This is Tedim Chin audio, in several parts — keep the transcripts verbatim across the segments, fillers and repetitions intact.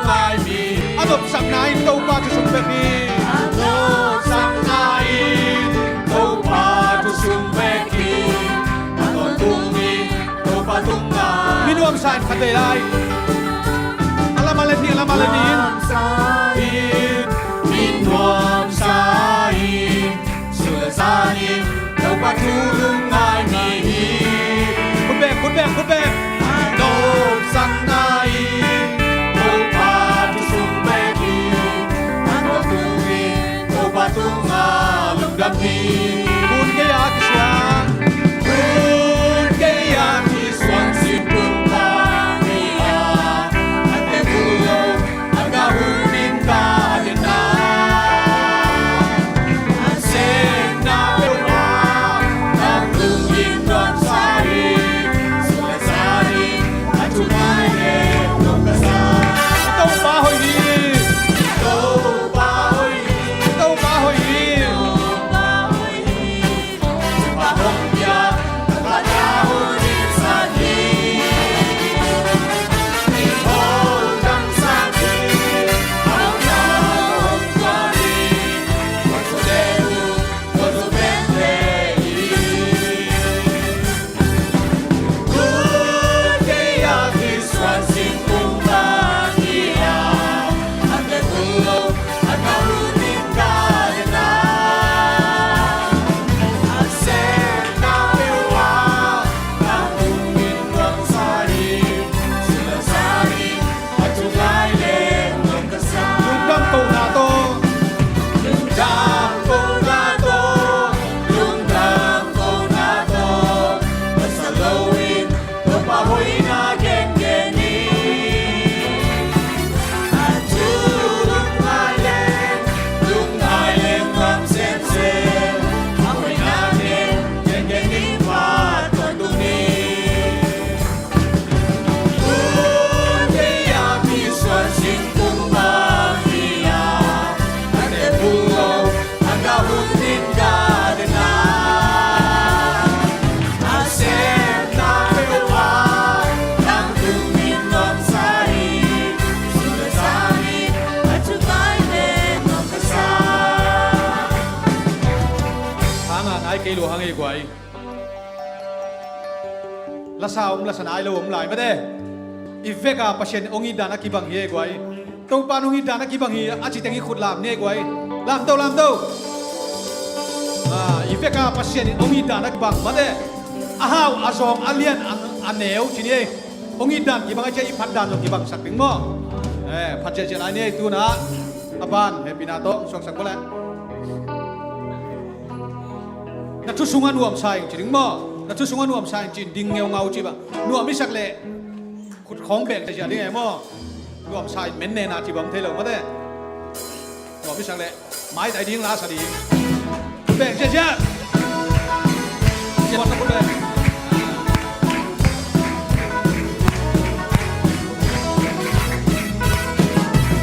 A nopsakna in Topa thu sung bek hi. A nopsakna in Topa thu sung bek hi. A tawntung in Topa tungah. Mi nuamsa in khat vei lai. A lam a len hi, a lam a len hi. Nuamsa in, mi nuamsa in. Sung le zan in Topa thu lungngai mi hi. Khut beng, khut beng, khut beng. A nopsakna in Topa thu sung bek hi. A tawntung in Topa tungah lungdam hi. Hun gei-a kisuan. Hun gei-a kisuan singkung bang hi a. A te bu lo. Lungdam kohna tawh. Lungdam kohna tawh. Lungdam kohna tawh. Pasa lo in Topa hoihna gengen ni. A thu lungngai leng, lungngai leng nuam semsem. A hoihna gengen ni, Pa tawntung ni. Hang a ngai kei lua hang ei guai. Lasa om, lasa nai lo om lai mate. I veka Pasian hong itdan a kibang hi ei guai. Topa hong itdan a kibang hi a ci teng i khut lam ni ei guai. Lamto, lamto. Ah, i veka Pasian hong itdan a kibang mate. A hau, a zawng, a lian, a, a neu ci ni ei. Hong itdan kibang a ci a i phatdan zong kibangsak ding maw. Eh, phat ciaciat lai ni ei tuna. A ban hehpihna tawh suaksak bawleh. Na thu sungah nuamsa ing ci ding maw. Na thu sungah nuamsa ing ci ding ngeungau ci ba. Nuam i sak leh khut khawng beng sia ding e maw. Nuamsa in men nena ci bang thei lo mate. Nuam i sak leh maitai ding la sa ding. Beng sia sia. Sia sia.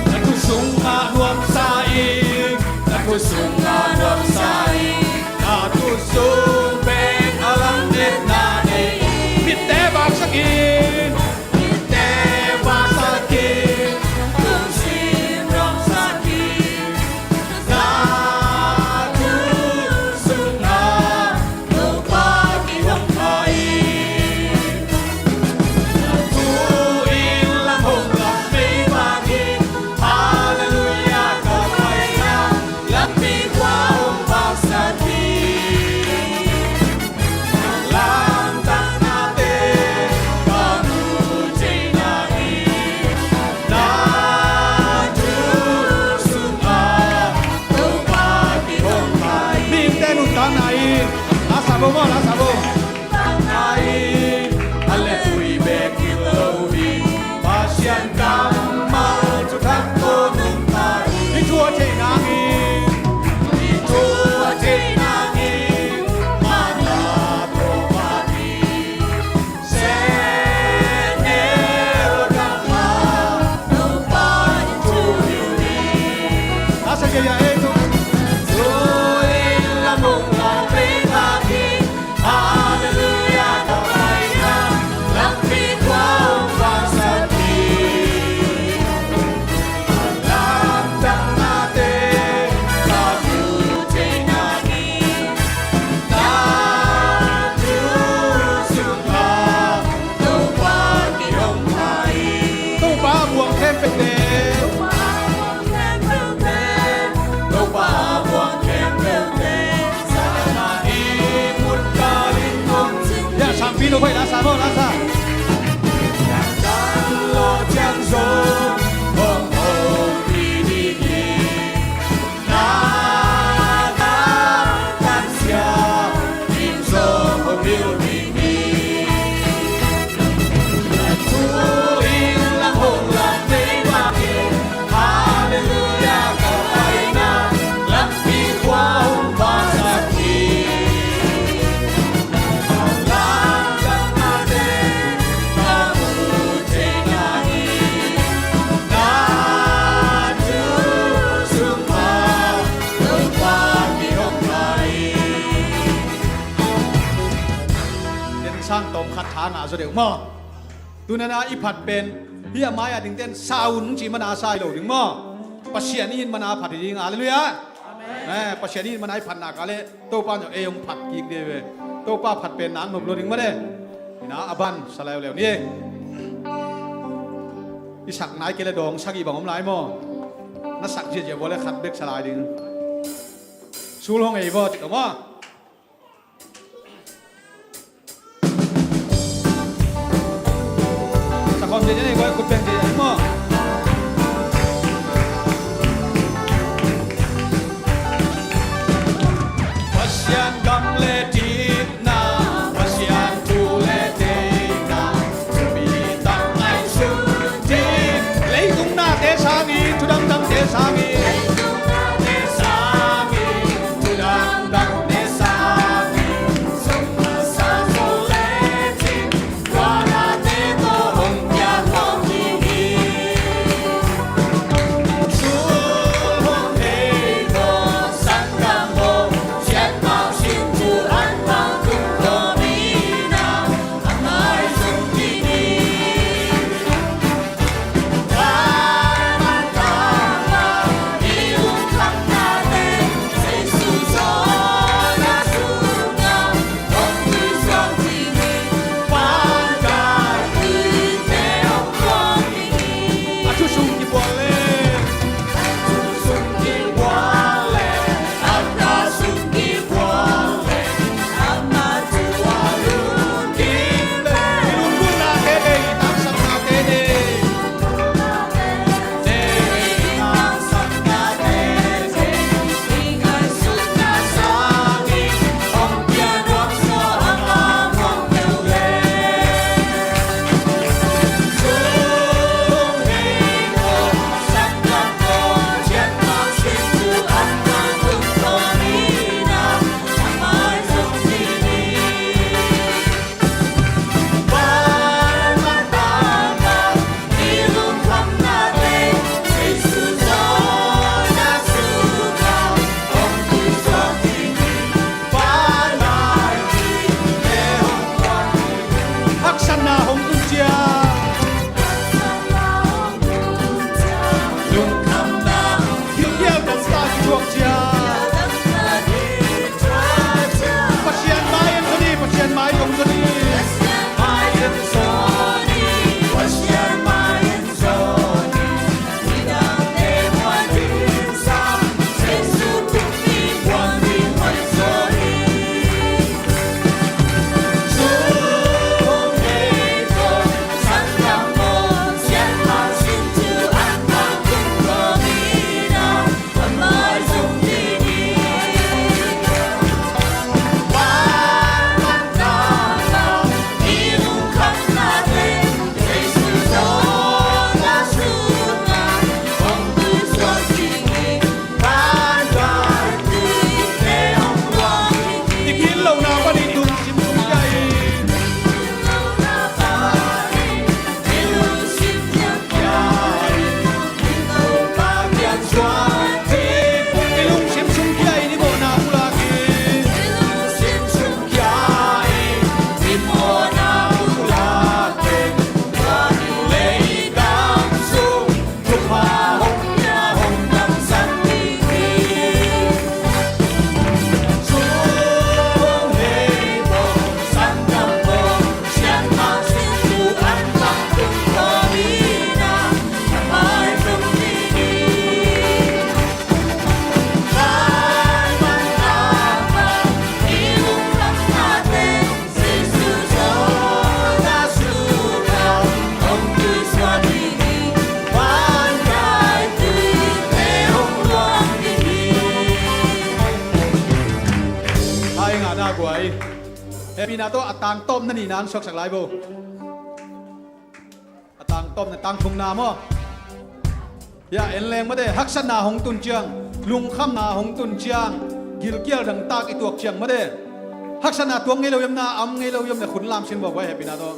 Na thu sungah nuamsa ing, na thu sungah nuamsa ing, na thu sung bek a lam etna nei ing. Mitte vaksak ing, mitte vaksak ing, lungsim nuamsak ing. Na thu sungah Topa kihong Sangpi no pai la sa mo la sa. Sang tawm khat tha na zaw deuh maw? Tunana i phat pen hih a mai-a dingten sa un ci mana sa hi lo ding maw? Pasian i hin mana phat hi ding. Halleluiah. Amen. Eh, Pasian i hin mana i phat nak a le Topa in ei hong phat kik ding ve. Topa phat pen nang nop lo ding mah le. Ina a ban sa lai leuleu ni. I sak nai kei le dawng sagih bang om lai maw? Na sak ziahziah vua le khat bek sa lai ding. Sul hong ei vua ci tawh maw? Sa khawm ziahziah nei vua, khut beng ziahziah nei maw? Pasian gam le itna, Pasian thu le theihna, thupi tak ngaihsun ding. Leitung nate sangin, thu dangdangte sangin. Leitung nate sangin, thu dangdangte sangin. Sum masa zo le cin, tua nate tawh hong piak khawm ding hi. Hehpihna tawh a tangtawpna nihna hong suaksak lai bo. A tangtawpna, tangthumna maw? Ya, en leng mate, haksatna hong tun ciang, lungkhamna hong tun ciang, gilkial dangtak i tuak ciang mate. Haksatna tuak ngei lo hiam, na a om ngei lo hiam, na khut lam sin bo, guai, hehpihna tawh.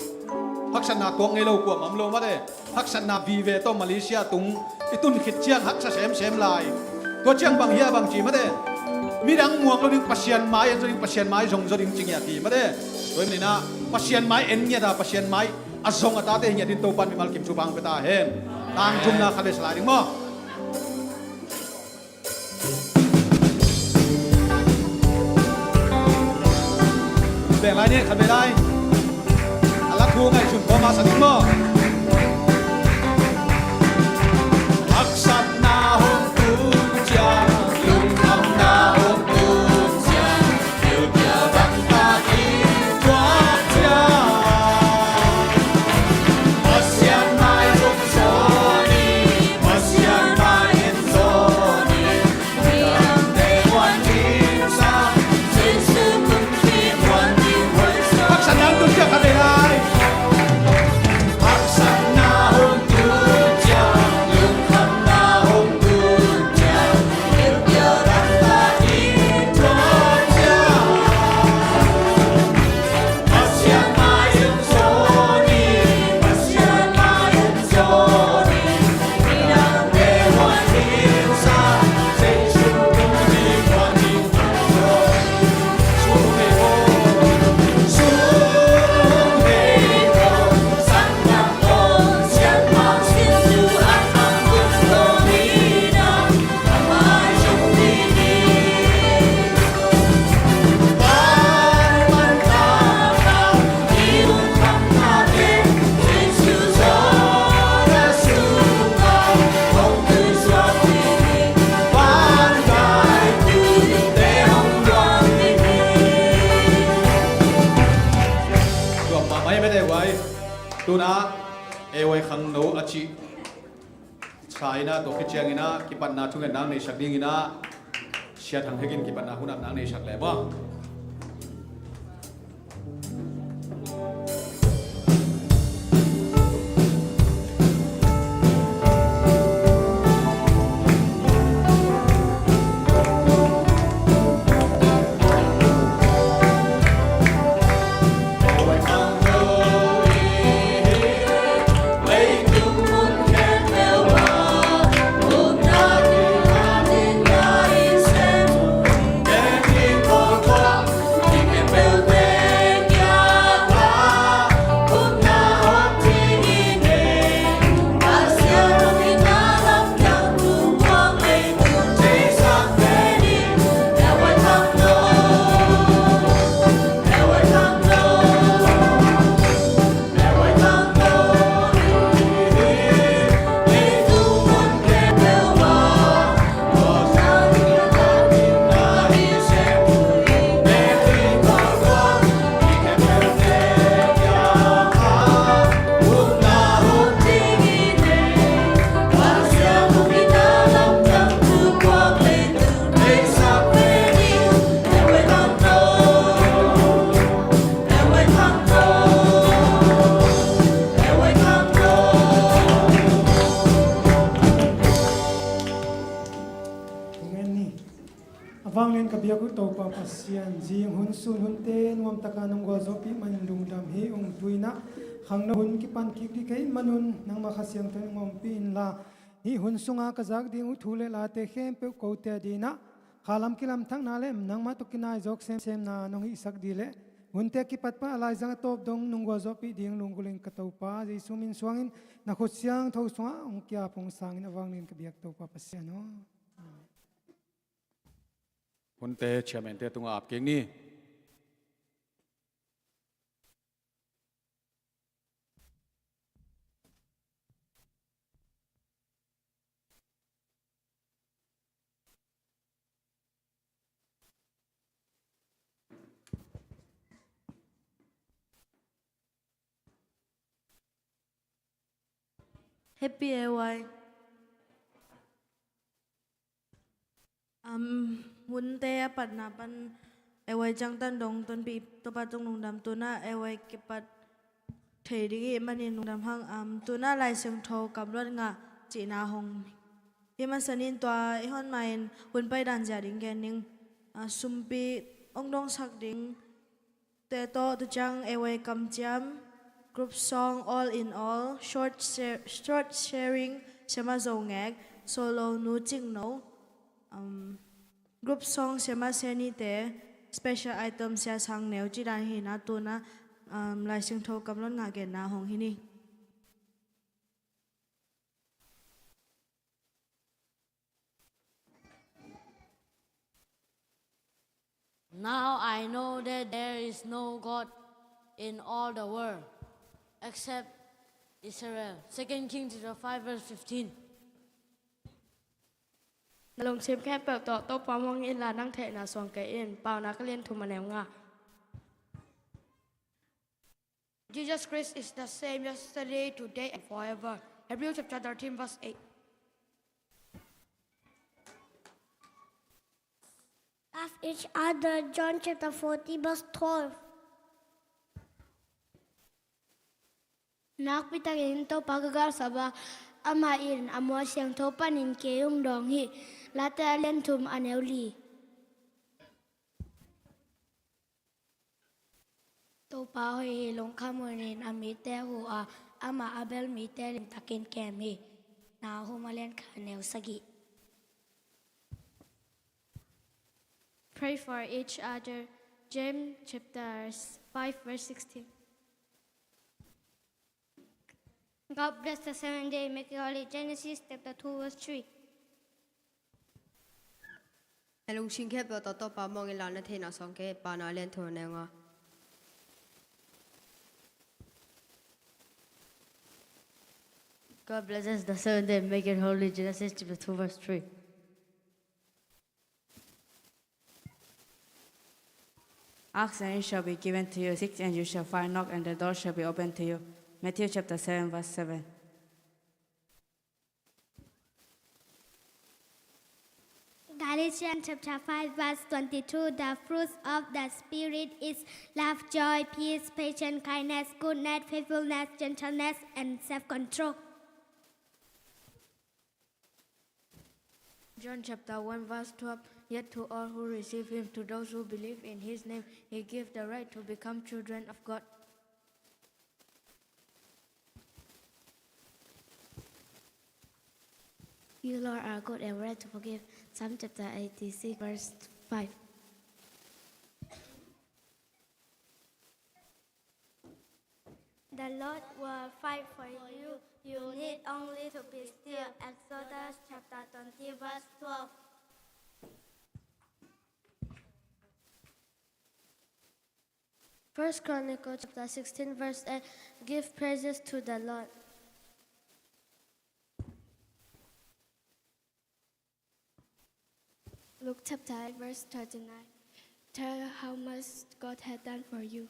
Haksatna tuak ngei lo kuamah om lo mate. Haksatna vive tawh Malaysia tung i tun khit ciang haksa semsem lai. Tua ciang bang hia bang ci mate. Midang muang lo ding, Pasian mai en zaw ding, Pasian mai zong zaw ding ci ngiat hi mate. Tua hi manin ah Pasian mai en ngiat a, Pasian mai a zong a tate hi ngiat in Topa'n mimal kim thupha hong pia ta hen. Tangthumna khat vei sa lai ding maw? Beng lai ni, khat vei lai. A la thu ngaihsun khawm a sa ding maw? Haksatna hong tun ciang, lungkhamna hong tun ciang, Tua mahmah hi mate guai. Tuna A Y Khangno a cih sa in ah, tua khit ciangin ah kipatna thungetna hong neisak dingin ah, Sia Thang Hek in kipatna hun apna hong neisak leh maw? Amen ni. A vanglian ka biak uh Topa Pasian, zing hun sun hunte nuamtaka nong gualzawhpih manin lungdam hi ung. Tu-in ah khangno hun kipan kik ding ka hih manun nangmah Kha Siangtho in hong ompih inla, hih hun sunga ka zak ding uh thu le late khempeuh kote adingin ah khalam kilamthakna le nangmah tawh kinai zawk semsemna nong hihsak ding le hunte kipat pan a laizang a tawp dong nong gualzawhpih ding lunggulh ing ka Topa. Jesu min suangin na khut siangtho sungah hong ki-ap hong sangin a vanglian ka biak Topa Pasian aw. Hunte chairman-te tungah ap kik ni. Happy A Y. Um, hunte a patna pan Ei vai ciangtan dong tonpih Topa tung lungdam. Tuna ei vai kipat thei ding i hih manin lungdam hang. Am, tuna Lai Siangtho kamluat ngah cihna hong hi masa ning. Tua i hon ma-in hun pai dan zia ding gen ning. A, sumpi hong dongsak ding te tawh tu ciang ei vai kamciam, group song All in All, short, share, short sharing Siama Zo Ngek, solo Nu Cing No, um, group song Siama Seni te, special item Sia Sang Neu, ci dan hi na. Tuna, um, Lai Siangtho kamluat ngah genna hong hi ni. Now I know that there is no God in all the world except Israel. Second Kings chapter five verse fifteen. Na lungsim khempeuh tawh Topa muang inla, nang theihna suang kei in. Paunak a lian thum, a neu nga. Jesus Christ is the same yesterday, today, and forever. Hebrews chapter thirteen, verse eight. Love each other, John chapter fourteen, verse twelve. Nakpi takin Topa ka galsap a, amah in a mual siangtho panin kei hong dawng hi. Late a lian thum, a neu li. Topa hoih hi, lungkham hunin a mite hu a, amah a bel mite limtakin kem hi. Nahum a lian khat, a neu sagih. Pray for each other. James chapter five verse sixteen. God bless the seventh day, make it holy. Genesis chapter two verse three. Na lungsim khempeuh tawh Topa muang inla, na theihna suang kei in. Paunak a lian thum, a neu nga. God blesses the seventh day, make it holy. Genesis chapter two verse three. Ask and it shall be given to you. Seek and you shall find. Knock and the door shall be opened to you. Matthew chapter seven verse seven. Galatians chapter five verse twenty-two. The fruit of the Spirit is love, joy, peace, patience, kindness, goodness, faithfulness, gentleness, and self-control. John chapter one verse twelve. Yet to all who receive him, to those who believe in his name, he gave the right to become children of God. You, Lord, are good and ready to forgive. Psalm chapter eighty-six verse five. The Lord will fight for you. You need only to be still. Exodus chapter twenty verse twelve. First Chronicles chapter sixteen verse eight. Give praises to the Lord. Luke chapter eight verse thirty-nine. Tell how much God has done for you.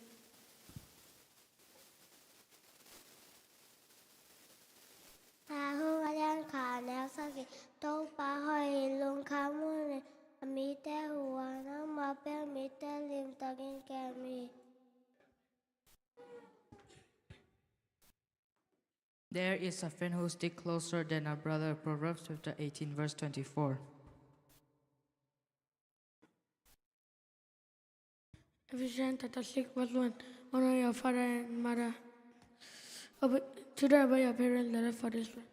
Nahum a lian khat, a neu sagih. Topa hoih hi, lungkham hunin a mite hu a, amah bel mite limtakin kem hi. There is a friend who sticks closer than a brother. Proverbs chapter eighteen, verse twenty-four. Ephesians chapter six, verse one. Honor your father and mother. Obey, children, obey your parents in the Lord, for this is right.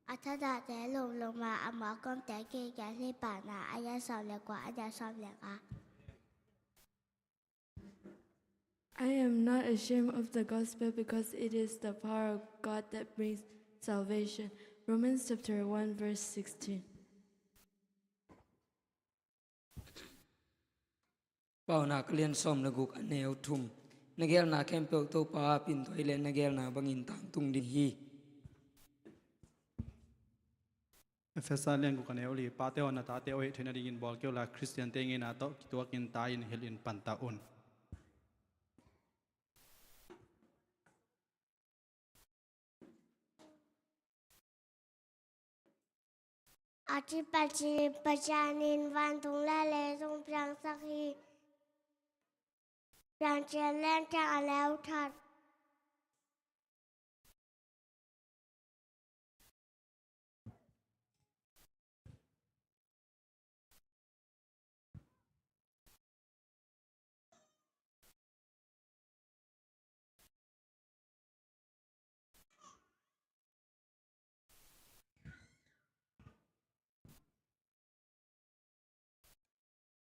A thadahte lomlom a, a mualkomte kigen hi. Paunak a lian sawm le kua, a neu sawm le nga. I am not ashamed of the gospel, because it is the power of God that brings salvation. Romans chapter one verse sixteen. Paunak a lian sawm le guk, a neu thum. Na geelna khempeuh Topa ah pin tuah leh, na geelna bangin tangtung ding hi. Efesa lian guk, a neu li. Pate aw, na tate aw hih theih nadingin bawl kei unla, Khristiante ngeina tawh kituakin ta-in hilhin panta un. A ci Pasian, Pasian in vantung le leilung piangsak hi. Piancil Lian Thiang a leu thot.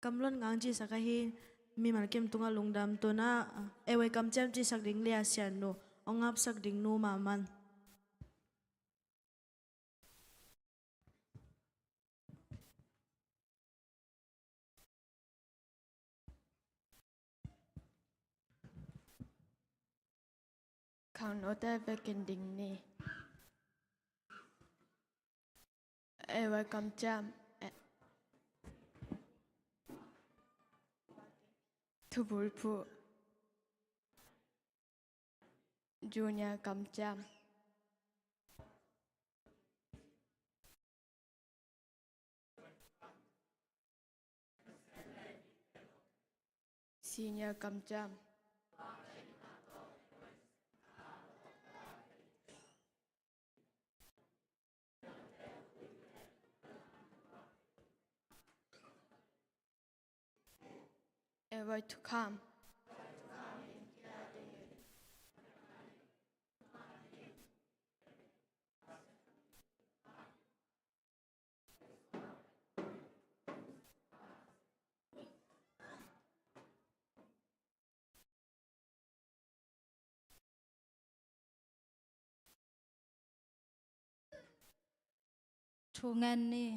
Kamluan ngang cisak ahi, mimal kim tungah lungdam. Tuna, ei vai kamciam cisak ding Lia Sian Nu, hong ngapsak ding nu mahmah. Khangnote vekin ding ni. Ei vai kamciam. Thubulphuh. Junior kamciam. Senior kamciam. Ei vai thukham. Thu ngen ni.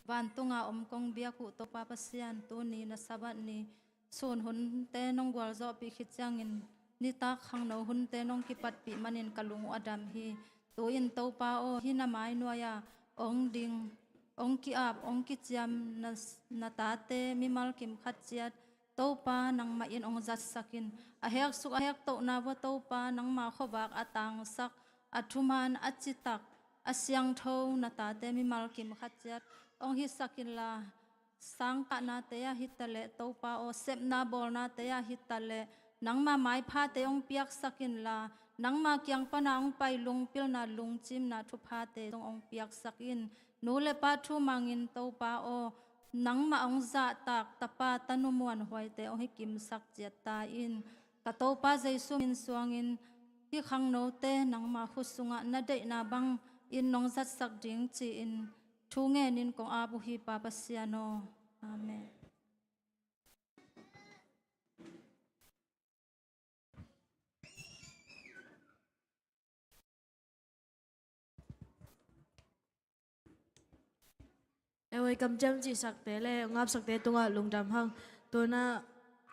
Vantunga om kong biak uh Topa Pasian, tuni na Sabbath ni, sun hunte nong gualzawhpih khit ciangin nitak khangno hunte nong kipatpih manin ka lung uh a dam hi. Tu-in Topa aw, hih na mai nuai-ah hong ding, hong ki-ap, hong kiciam na, na tate mimal kim khat ciat Topa nangmah in hong zatsak in. A heksuk a hektohna vua Topa, nangma khuavak a tangsak, a thuman, a citak, a siangtho na tate mimal kim khat ciat hong hisak inla, sangkahnate ah hitaleh Topa aw, sepna bawlnate ah hitaleh nangma maiphate hong piaksak inla, nangma kiang pana hong pai lungpilna, lungcimna thuphate zong hong piaksak in. Nu le pa thu mangin Topa aw, nangmah hong zahtak tapa tanu muanhuaite hong hi kimsak ciat ta in. Ka Topa Jesu min suangin hih khangnote nangma khut sungah na deihna bangin nong zatsak ding ci-in thu ngenin kong ap uh hi Pa Pasian aw. Amen. Ei vai kamciam cihsakte le ngapsakte tungah lungdam hang. Tuna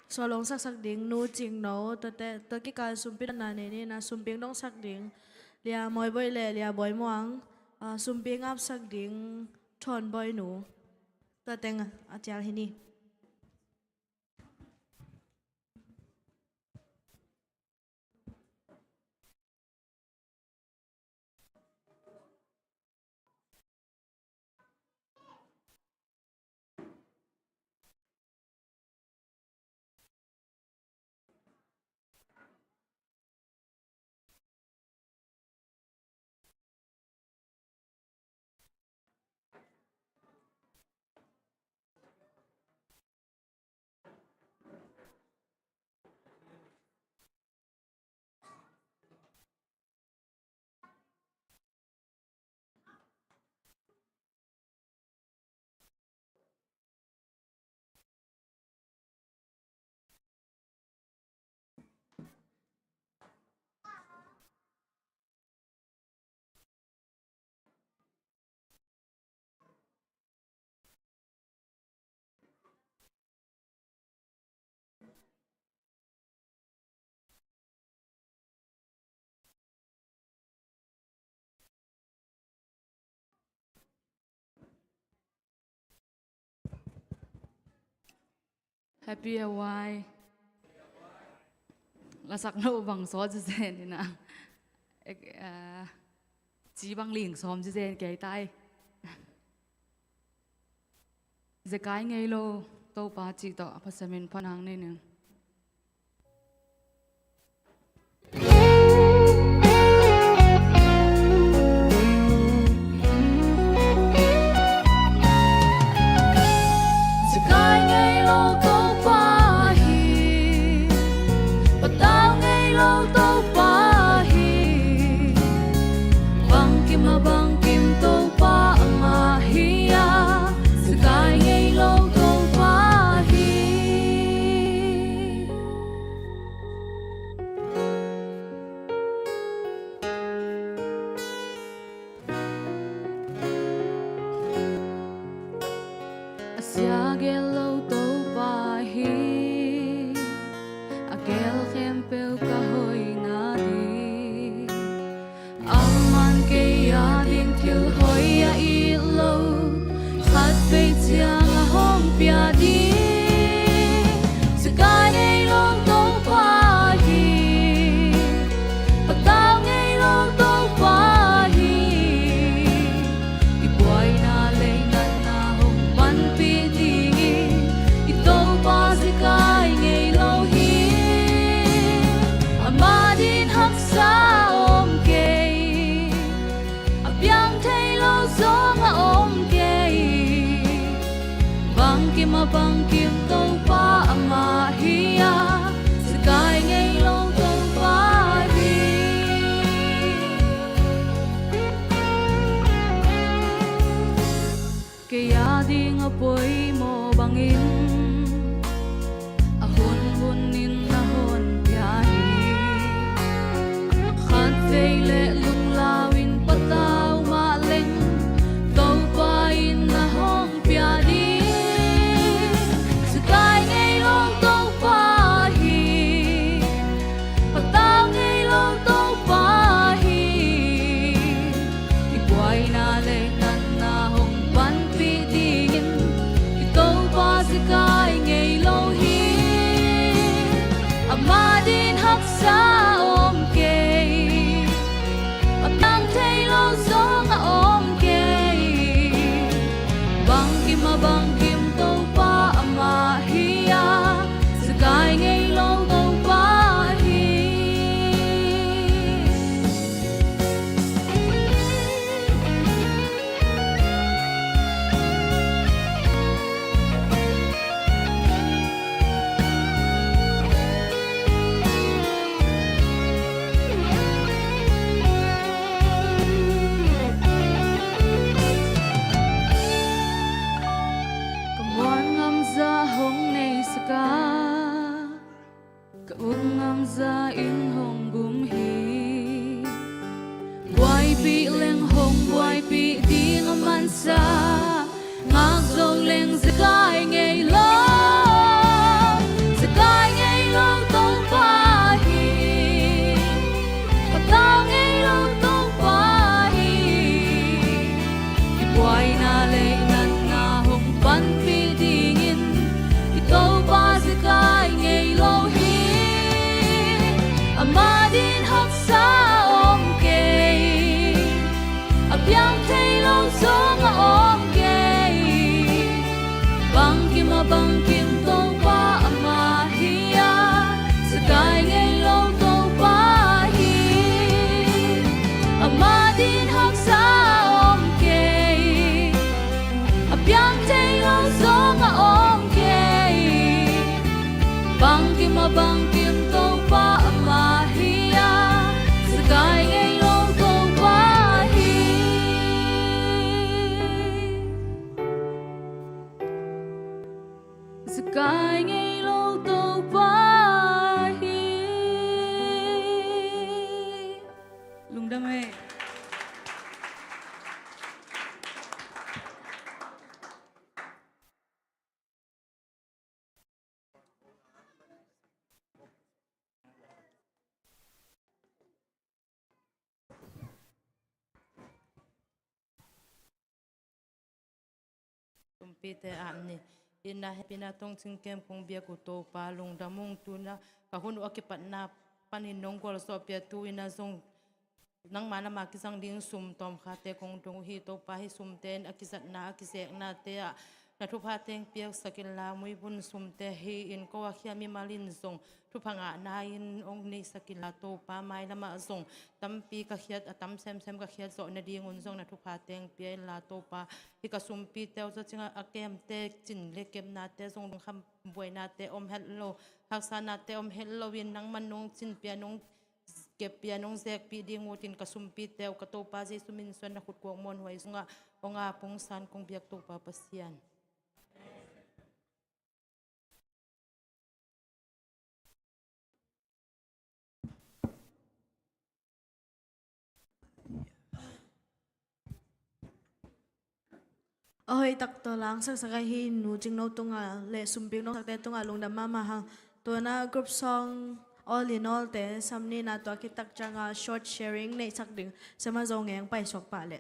sual hong saksak ding Nu Cing No, tuate, tua kikal sumpi dotna nei ni, na sumpi hong dongsak ding Lia Mawi Boih le Lia Bawi Muang, ah, sumpi ngapsak ding Thawn Bawi Nu. Tua teng a cial hi ni. Happy a wai. Lasak no bang sawt zen ina. Ek, ah, ci bang ling sawm ci zen kei tai. Zekai ngei lo Topa cih tawh a phasamin phanang nei ning. Zekai ngei lo Topa hi, patau ngei lo Topa hi, bangkim a bangkim Topa amah hi a, zekai ngei lo Topa hi. A sia gel lo Topa hi, a gel khempeuh ka hoihna ding. Aman kei a ding thil hoih a it lo, khat vei ciang a hong pia ding. Zekai ngei lo Topa hi, patau ngei lo Topa hi. I buaina lei natna hong panpih dingin i Topa zekai ngei lo hi. Amah din haksa om kei, a piang thei lo zong a om kei. Bangkim a bangkim Topa amah hi a, zekai ngei lo Topa hi. Kei a ding a poimawh bangin a hunhun in na hong pia hi. Khat vei le lunglau in patau mah leng Topa in na hong pia ding. Zekai ngei lo Topa hi, patau ngei lo Topa hi. I buaina le natna hong panpih dingin i Topa zekai ngei lo hi. Amah din haksa om kei, a piang thei lo zong a om kei. Bangkim a bangkim Topa amah hi a, zekai ngei lo Topa hi. Ka muan ngamza hong neisak a, ka uk ngamza in hong gum hi. Buaipih leng hong buaipih ding a mansa, ngak zo leng zekai ngei lo, zekai ngei lo Topa hi. Patau ngei lo Topa hi. I buaina le natna hong panpih dingin i Topa zekai ngei lo hi. Amah din haksa om kei, a piang thei lo zong a om kei. Bangkim a bangkim Topa amah hi a, zekai ngei lo Topa hi. Amah din haksa om kei, a piang thei lo zong a om kei. Bangkim a bangkim Topa amah hi a, zekai ngei lo Topa hi. Zekai ngei lo Topa hi. Lungdam ei. Tumpite ah ni. Ina hepina tongcing kem kong biak uh Topa lungdam ung, tuna ka hun uh a kipatna panin nong gualzawhpih a, tu ina zong nangma nama kizang ding sum tawmkhate kong dong uh hi Topa. Hih sumte in a kizatna a kizeknate ah Na thupha teng piaksak inla, muivun sumte hi-in ko a khia mimal in zong thupha ngahna in hong neisak inla, Topa, mailamah zong tampi ka khiat, a tam semsem ka khiat zawh nadingun zong na thupha teng pia inla, Topa, hih ka sumpite uh zawcingah a kemte cin le kepnate zong lungkham buainate om het lo, haksatnate om het loin nangman nong cinpia, nong keppia, nong zekpih ding utin ka sumpite uh ka Topa Jesu min suan na khutkuak muanhuai sungah hong a pungsan kong biak Topa Pasian. A hoih tak tawh langsaksak ahi Nu Cingno tungah le sumpik nungsakte tungah lungdam mahmah hang. Tuana group song All in All te sam nina tua khit tak ciangah short sharing neihsak ding Sema Zo Ngeng paisuak pah leh.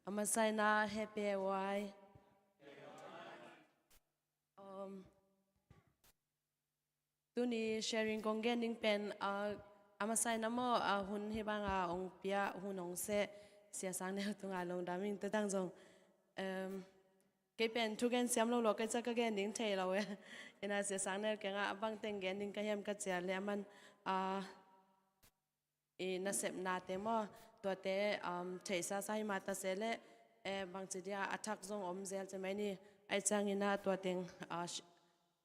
A masa in ah happy A Y. Um, tuni sharing kong gen ding pen, ah, a masa in ah maw, ah, hun hih banga ong pia, hun ong seh, Sia Sang Neu tungah lungdam ing. Tutang zong, um, kei pen thugen siam lo lo, kei ciang ka gen ding thei lo e. In ah Sia Sang Neu kiangah a bang teng gen ding ka hiam ka cih leh, aman, ah, i nasepnate maw, tuate, um, theihsa sa hi mah ta se leh, eh, bangci dia a thak zong om zel ci mai ni. Ahih ciangin ah tua teng, ah, sh-,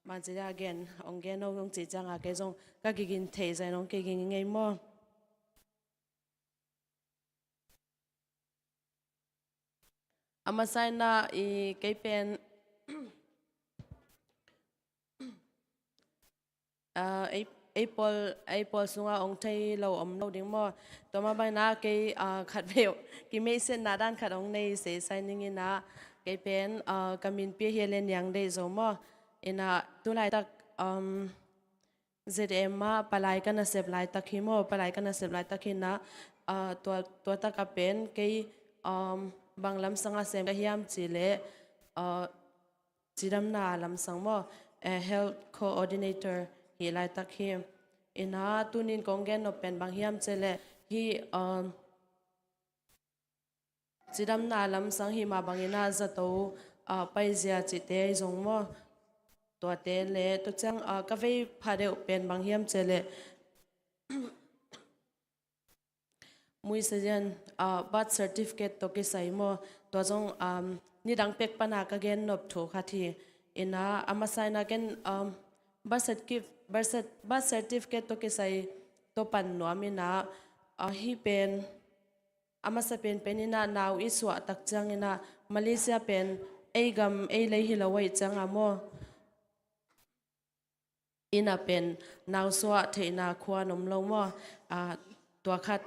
bangci dia gen, ong gen lo zong cih ciangah kei zong ka kiging thei zai nong kiging ngei maw. A masa in ah i kei pen, ah, ei, ei pawl, ei pawl sungah ong thei lo om lo ding maw. Tua mah bangin ah kei, ah, khat vei, kimeihsetna dan khat ong nei sese ning in ah, kei pen, ah, ka min pi hi leh Niang Deih Zo maw. In ah tulaitak, um, Z M ah palai ka nasep laitak hi maw, palai ka nasep laitak hi in ah, ah, tua, tua takah pen kei, um, bang lamsang a sem ka hiam cih leh, ah, cidamna lamsang maw, eh, health coordinator hi laitak hi. In ah tunin kong gen nop pen bang hiam cih leh hih, um, cidamna lamsang hih mah bangin ah zato, ah, paizia cihte ahi zong maw, tuate leh, tua ciang, ah, ka vei pha deuh pen bang hiam cih leh muisa zian, ah, birth certificate tawh kisai maw, tua zong, um, nidang pek pana ka gen nop thu khat hi. In ah a masa in ah ken, um, birth certificate, birth cert-, birth certificate tawh kisai tawh pan nuam in ah, ah, hih pen a masa penpen in ah nau i suah tak ciangin ah Malaysia pen ei gam ei lei hi lo ahih ciangah maw, inn ah pen nau suah theihna khuan om lo maw, ah, tua khat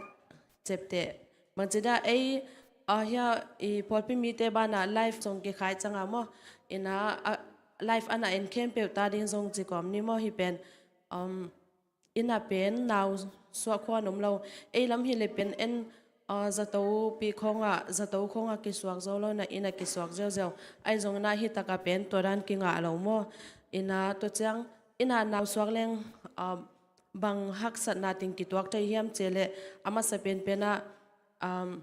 ciapteh. Bangci dia ei, ah, hia i pawlpi mite banah live zong kikhai ciangah maw, in ah, ah, live a na en khempeuh ta ding zong ci kawm ni maw hih pen, um, inn ah pen nau suah khuan om lo. Ei lam hi leh pen en, ah, zatopi khawngah, zato khawngah kisuak zo lo in ah inn ah kisuak ziauziau. Ahi zongin ah hih takah pen tua dan kingah lo maw. In ah tua ciang inn ah nau suak leng, ah, bang haksatna teng kituak thei hiam cih leh a masa penpen ah, um,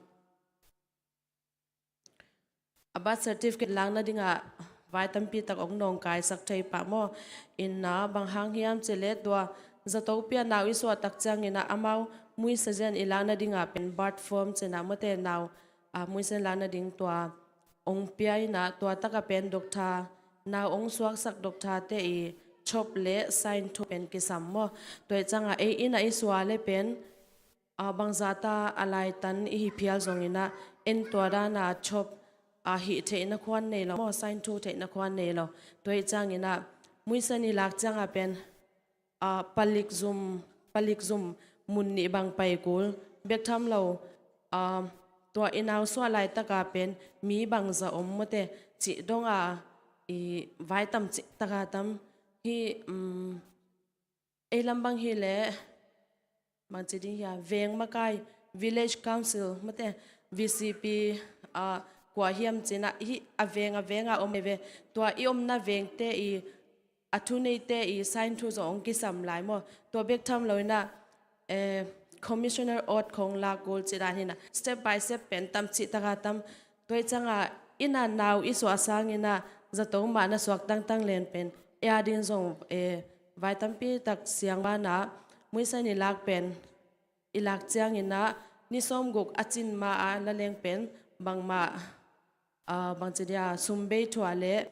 a birth certificate lak nadingah vai tampi tak ong nawngkaisak thei pah maw. In ah bang hang hiam cih leh tua zatopi ah nau i suah tak ciangin ah amau muisa zian i lak nadingah pen birth form ci in ah maw te nau, ah, muisa lak nading tua ong pia in ah tua takah pen doctor, nau ong suaksak doctor te i chop leh sign thu pen kisam maw. Tua ahih ciangah ei inn ah i suah leh pen, ah, bangzah ta a laitan i hi phial zongin ah en tua dan a chop, ah, hih theihna khuan nei lo maw, sign thu theihna khuan nei lo. Tua ahih ciangin ah muisa i lak ciangah pen, ah, palik zum, palik zum mun nih bang pai kul bek tham lo, ah, tua i nau suah laitakah pen mi bangzah om maw te cih dongah i vai tam cih takah tam hi, um, ei lam bang hi leh bangci ding hia, veng makai, village council maw te, V C P, ah, kua hiam ci in ah hih a veng a vengah om hi ve. Tua i omna vengte i a thuneite i sign thu zong ong kisam lai maw. Tua bek tham lo in ah, eh, commissioner oath khawng lak kul cih dan hi in ah step by step pen tam cih takah tam. Tua ahih ciangah inn ah nau i suah sangin ah zato mah na suak tangtang leng pen ei a ding zong, eh, vai tampi tak siang banah muisa i lak pen i lak ciangin ah ni sawmguk a cin ma a la leng pen bangmah, ah, bangci dia sum bei thuah leh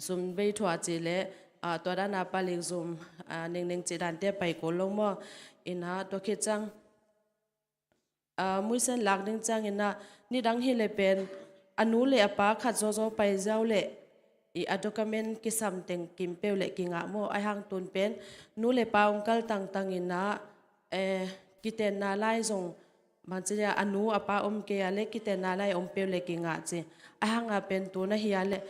sum bei thuah cih leh, ah, tua dan a palik zum, ah, nengneng cih dante pai kul lo maw. In ah tua khit ciang, ah, muisa i lak ding ciangin ah nidang hi leh pen a nu leh a pa khat zawzaw pai ziau leh i a document kisam teng kim peuh leh kingah maw. Ahi hang tun pen nu leh pa ong kal tangtangin ah, eh, kitenna lai zong bangci dia a nu a pa om kei a leh kitenna lai om peuh leh kingah ci. Ahi hang a pen tun ahi a leh,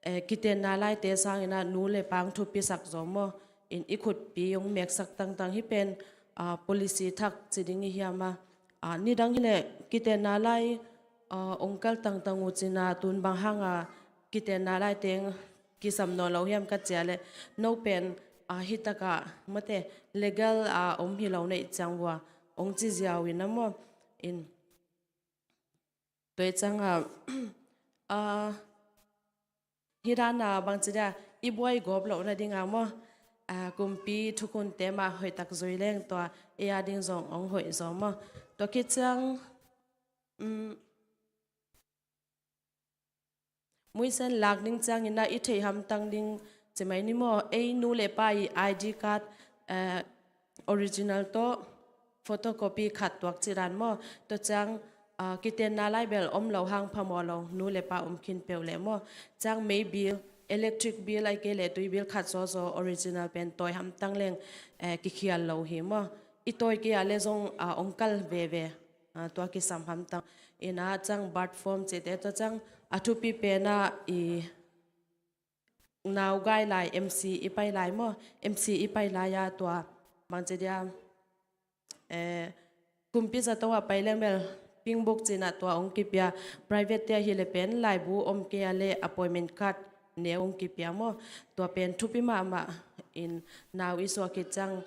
eh, kitenna laite sangin ah nu leh pa ong thupisak zaw maw. In i khutpi ong meksak tangtang hi pen, ah, policy thak ci ding i hiam a. Ah, nidang hi leh kitenna lai ong kal tangtang uh cina tun bang hanga kitenna laiteng kisam nawn lo hiam ka cih leh, no pen hitakah mate legal a om hi lo na ih ciang vua ong ci ziau in a maw. In tua ih cianga hih dana bangci dia i buai gawp lohna dinga maw, kumpi thukhunte mah hoihtak zui leng tua ei a ding zong ong hoih zaw maw. Tua khit ciang muisen lak ding ciangin a i theih hamtang ding ci mai ni maw, ei nu le pa i I D card original tawh photocopy khat tuak cih dan maw. Tua ciang kitenna lai bel om lo hang phamawh lo, nu le pa om khin peuh leh maw. Ciang mei bill, electric bill ai kei leh tui bill khat zawzaw original pen tawi hamtang leng kikhial lo hi maw. I tawi kei a le zong ong kal veve. Tua kisam hamtang ina ciang birth form cihte tua ciang a thupi pena i nau gai lai M C i pai lai maw, M C i pai lai-a tua bangci dia kumpi zato ah pai leng bel pink book cina tua ong kipia, private te ahi le pen laibu om kei a le appointment card ne ong kipia maw. Tua pen thupi mahmah in nau i suah khit ciang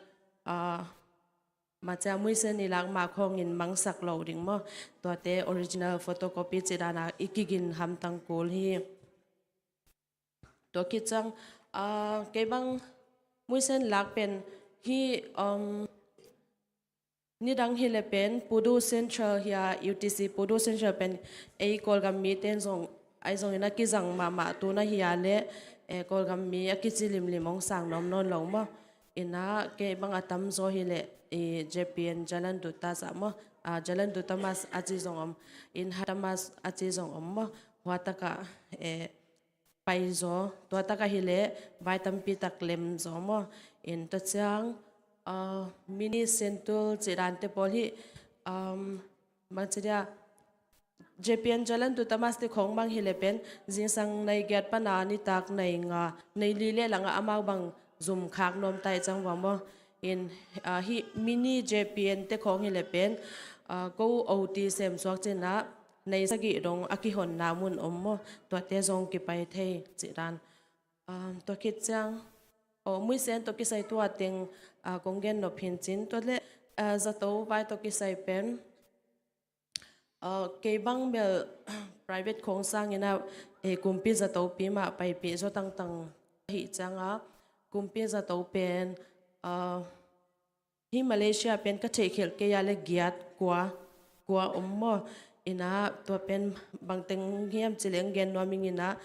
macia muisen i lak mah khawngin mangsak lo ding maw. Tuate original photocopy cih dana i kigin hamtang kul hi. Tua khit ciang kei bang muisen lak pen hih nidang hi le pen Pudu Central hi a, U T C Pudu Central pen ei Kawlgam mite zong ai zongin a kizang mahmah tun ahi a le Kawlgam mi a kici limlim ong sang nuam nawn lo maw. Ina kei bang a tamzaw hi le J P N Jalan Duta zah maw, Jalan Duta Mas a ci zong om, in Hatamas a ci zong om maw. Hua takah pai zaw, tua takah hi le vai tampi tak lem zaw maw. In tua ciang mini sentul cih dante pawl hi. Bangci dia J P N Jalan Duta Mas te khawng bang hi le pen zingsang nai giat pana nitak nai nga, nai li le langa amau bang zum khak nuam tai ciang vua maw. In hih mini J P N te khawng hi le pen ko O T sem suak cina nai sagih dong a kihonna mun om maw, tuate zong kipai thei cih dan. Tua khit ciang muisen tua kisai tua teng kong gen nop hin cin, tua le zato vai tua kisai pen kei bang bel private khawng sangin a kumpi zatopi mah paipih zaw tangtang ahi cianga kumpi zato pen hi Malaysia pen ka theihkhelh kei a le giat kua kua om maw. Ina tua pen bangteng hiam ci leng gen nuam ing ina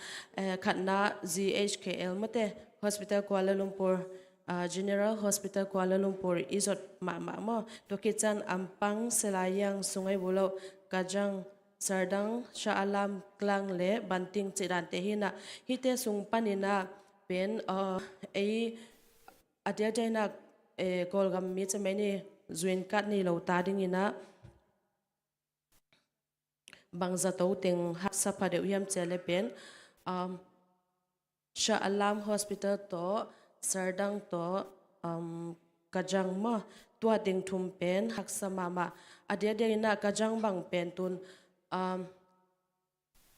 khatna G H K L mate Hospital Kuala Lumpur, General Hospital Kuala Lumpur i zot mahmah maw. Tua khit ciang Ampang, Selayang, Sungai Buloh, Kajang, Sardang, Shah Alam, Klang le Banting cih dante hi ina hihte sung panina pen ei a diakdiak ina Kawlgam mi cemei ni zuin kat ni lo ta ding ina bang zato teng haksa pha deuh hiam ci le pen Shah Alam Hospital tawh, Sardang tawh, Kajang maw, tua teng thum pen haksa mahmah. A diakdiak ina Kajang bang pen tun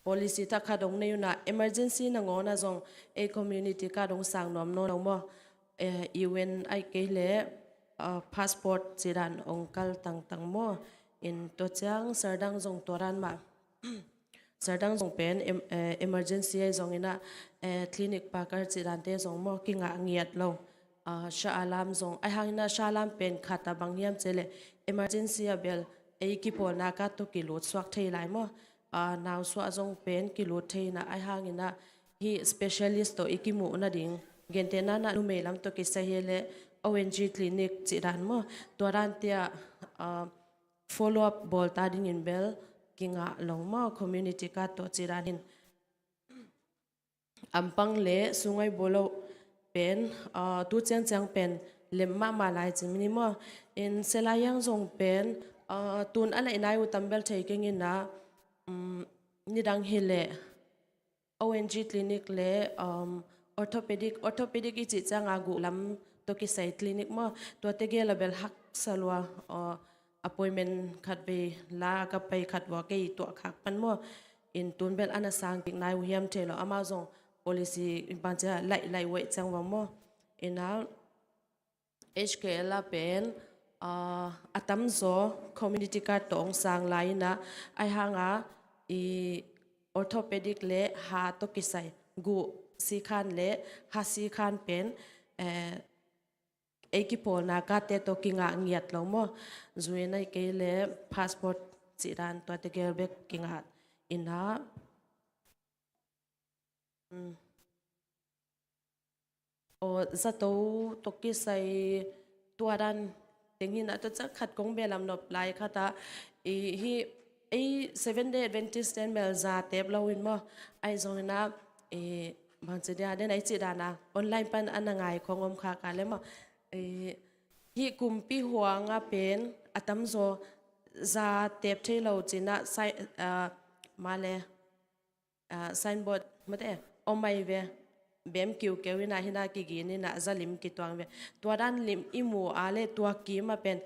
policy thak khat ong nei una emergency nangawn a zong ei community card ong sang nuam nawn lo maw. U N ai kei le passport cih dan ong kal tangtang maw. In tua ciang Sardang zong tua dan mah. Sardang zong pen emergency ai zong ina clinic pakar cih dante zong maw kingah ngiat lo. Shah Alam zong ai hang ina Shah Alam pen khat a bang hiam ci le emergency a bel ei kipawlna card tawh kilut suak thei lai maw. Nausuah zong pen kilut thei ina ai hang ina hi specialist tawh i kimuh nading, gentehna ina numei lam tawh kisai hi le O N G clinic cih dan maw, tua dante ah follow up bawl ta dingin bel kingah lo maw, community card tawh cih dan in. Ampang le Sungai Buloh pen tu ciangciang pen lem mahmah lai ci mi ni maw. In Selayang zong pen tun a naih nai uh tam bel thei keng ina nidang hi le O N G clinic le orthopedic, orthopedic i cih cianga guh lam tawh kisai clinic maw, tuate gel a bel haksa lua. appointment khat vei la ka pai khat vua kei tuah khak pan maw. In tun bel a na sang kik nai uh hiam thei lo, amau zong policy in bang cia laih laih uh ei ciang vua maw. Ina H K L a pen, ah, a tamzaw community card tawh hong sang lai ina, ai hanga i orthopedic le ha tawh kisai guh sikhan le ha sikhan pen, eh, ei kipawlna card te tawh kingah ngiat lo maw. Zui na i kei le passport cih dan tuate gel bek kingah ina. Mm. Aw, zato tawh kisai tua dan teng hi na, tua ciang khat kong belam nop lai khat ah, i, hi, ei Seven Day Adventist ten bel za tep lo in maw. Ai zong ina, i, bang ci dia den ai ci dan a online pan a na ngai khong om kha ka le maw. I, hi kumpi huang a pen a tamzaw za tep thei lo ci na sai, ah, ma le, ah, signboard mate om ai ve, bem kiukeu ina hina kigin ina za lim kituang ve. Tua dan lim i mu a le tua kim a pen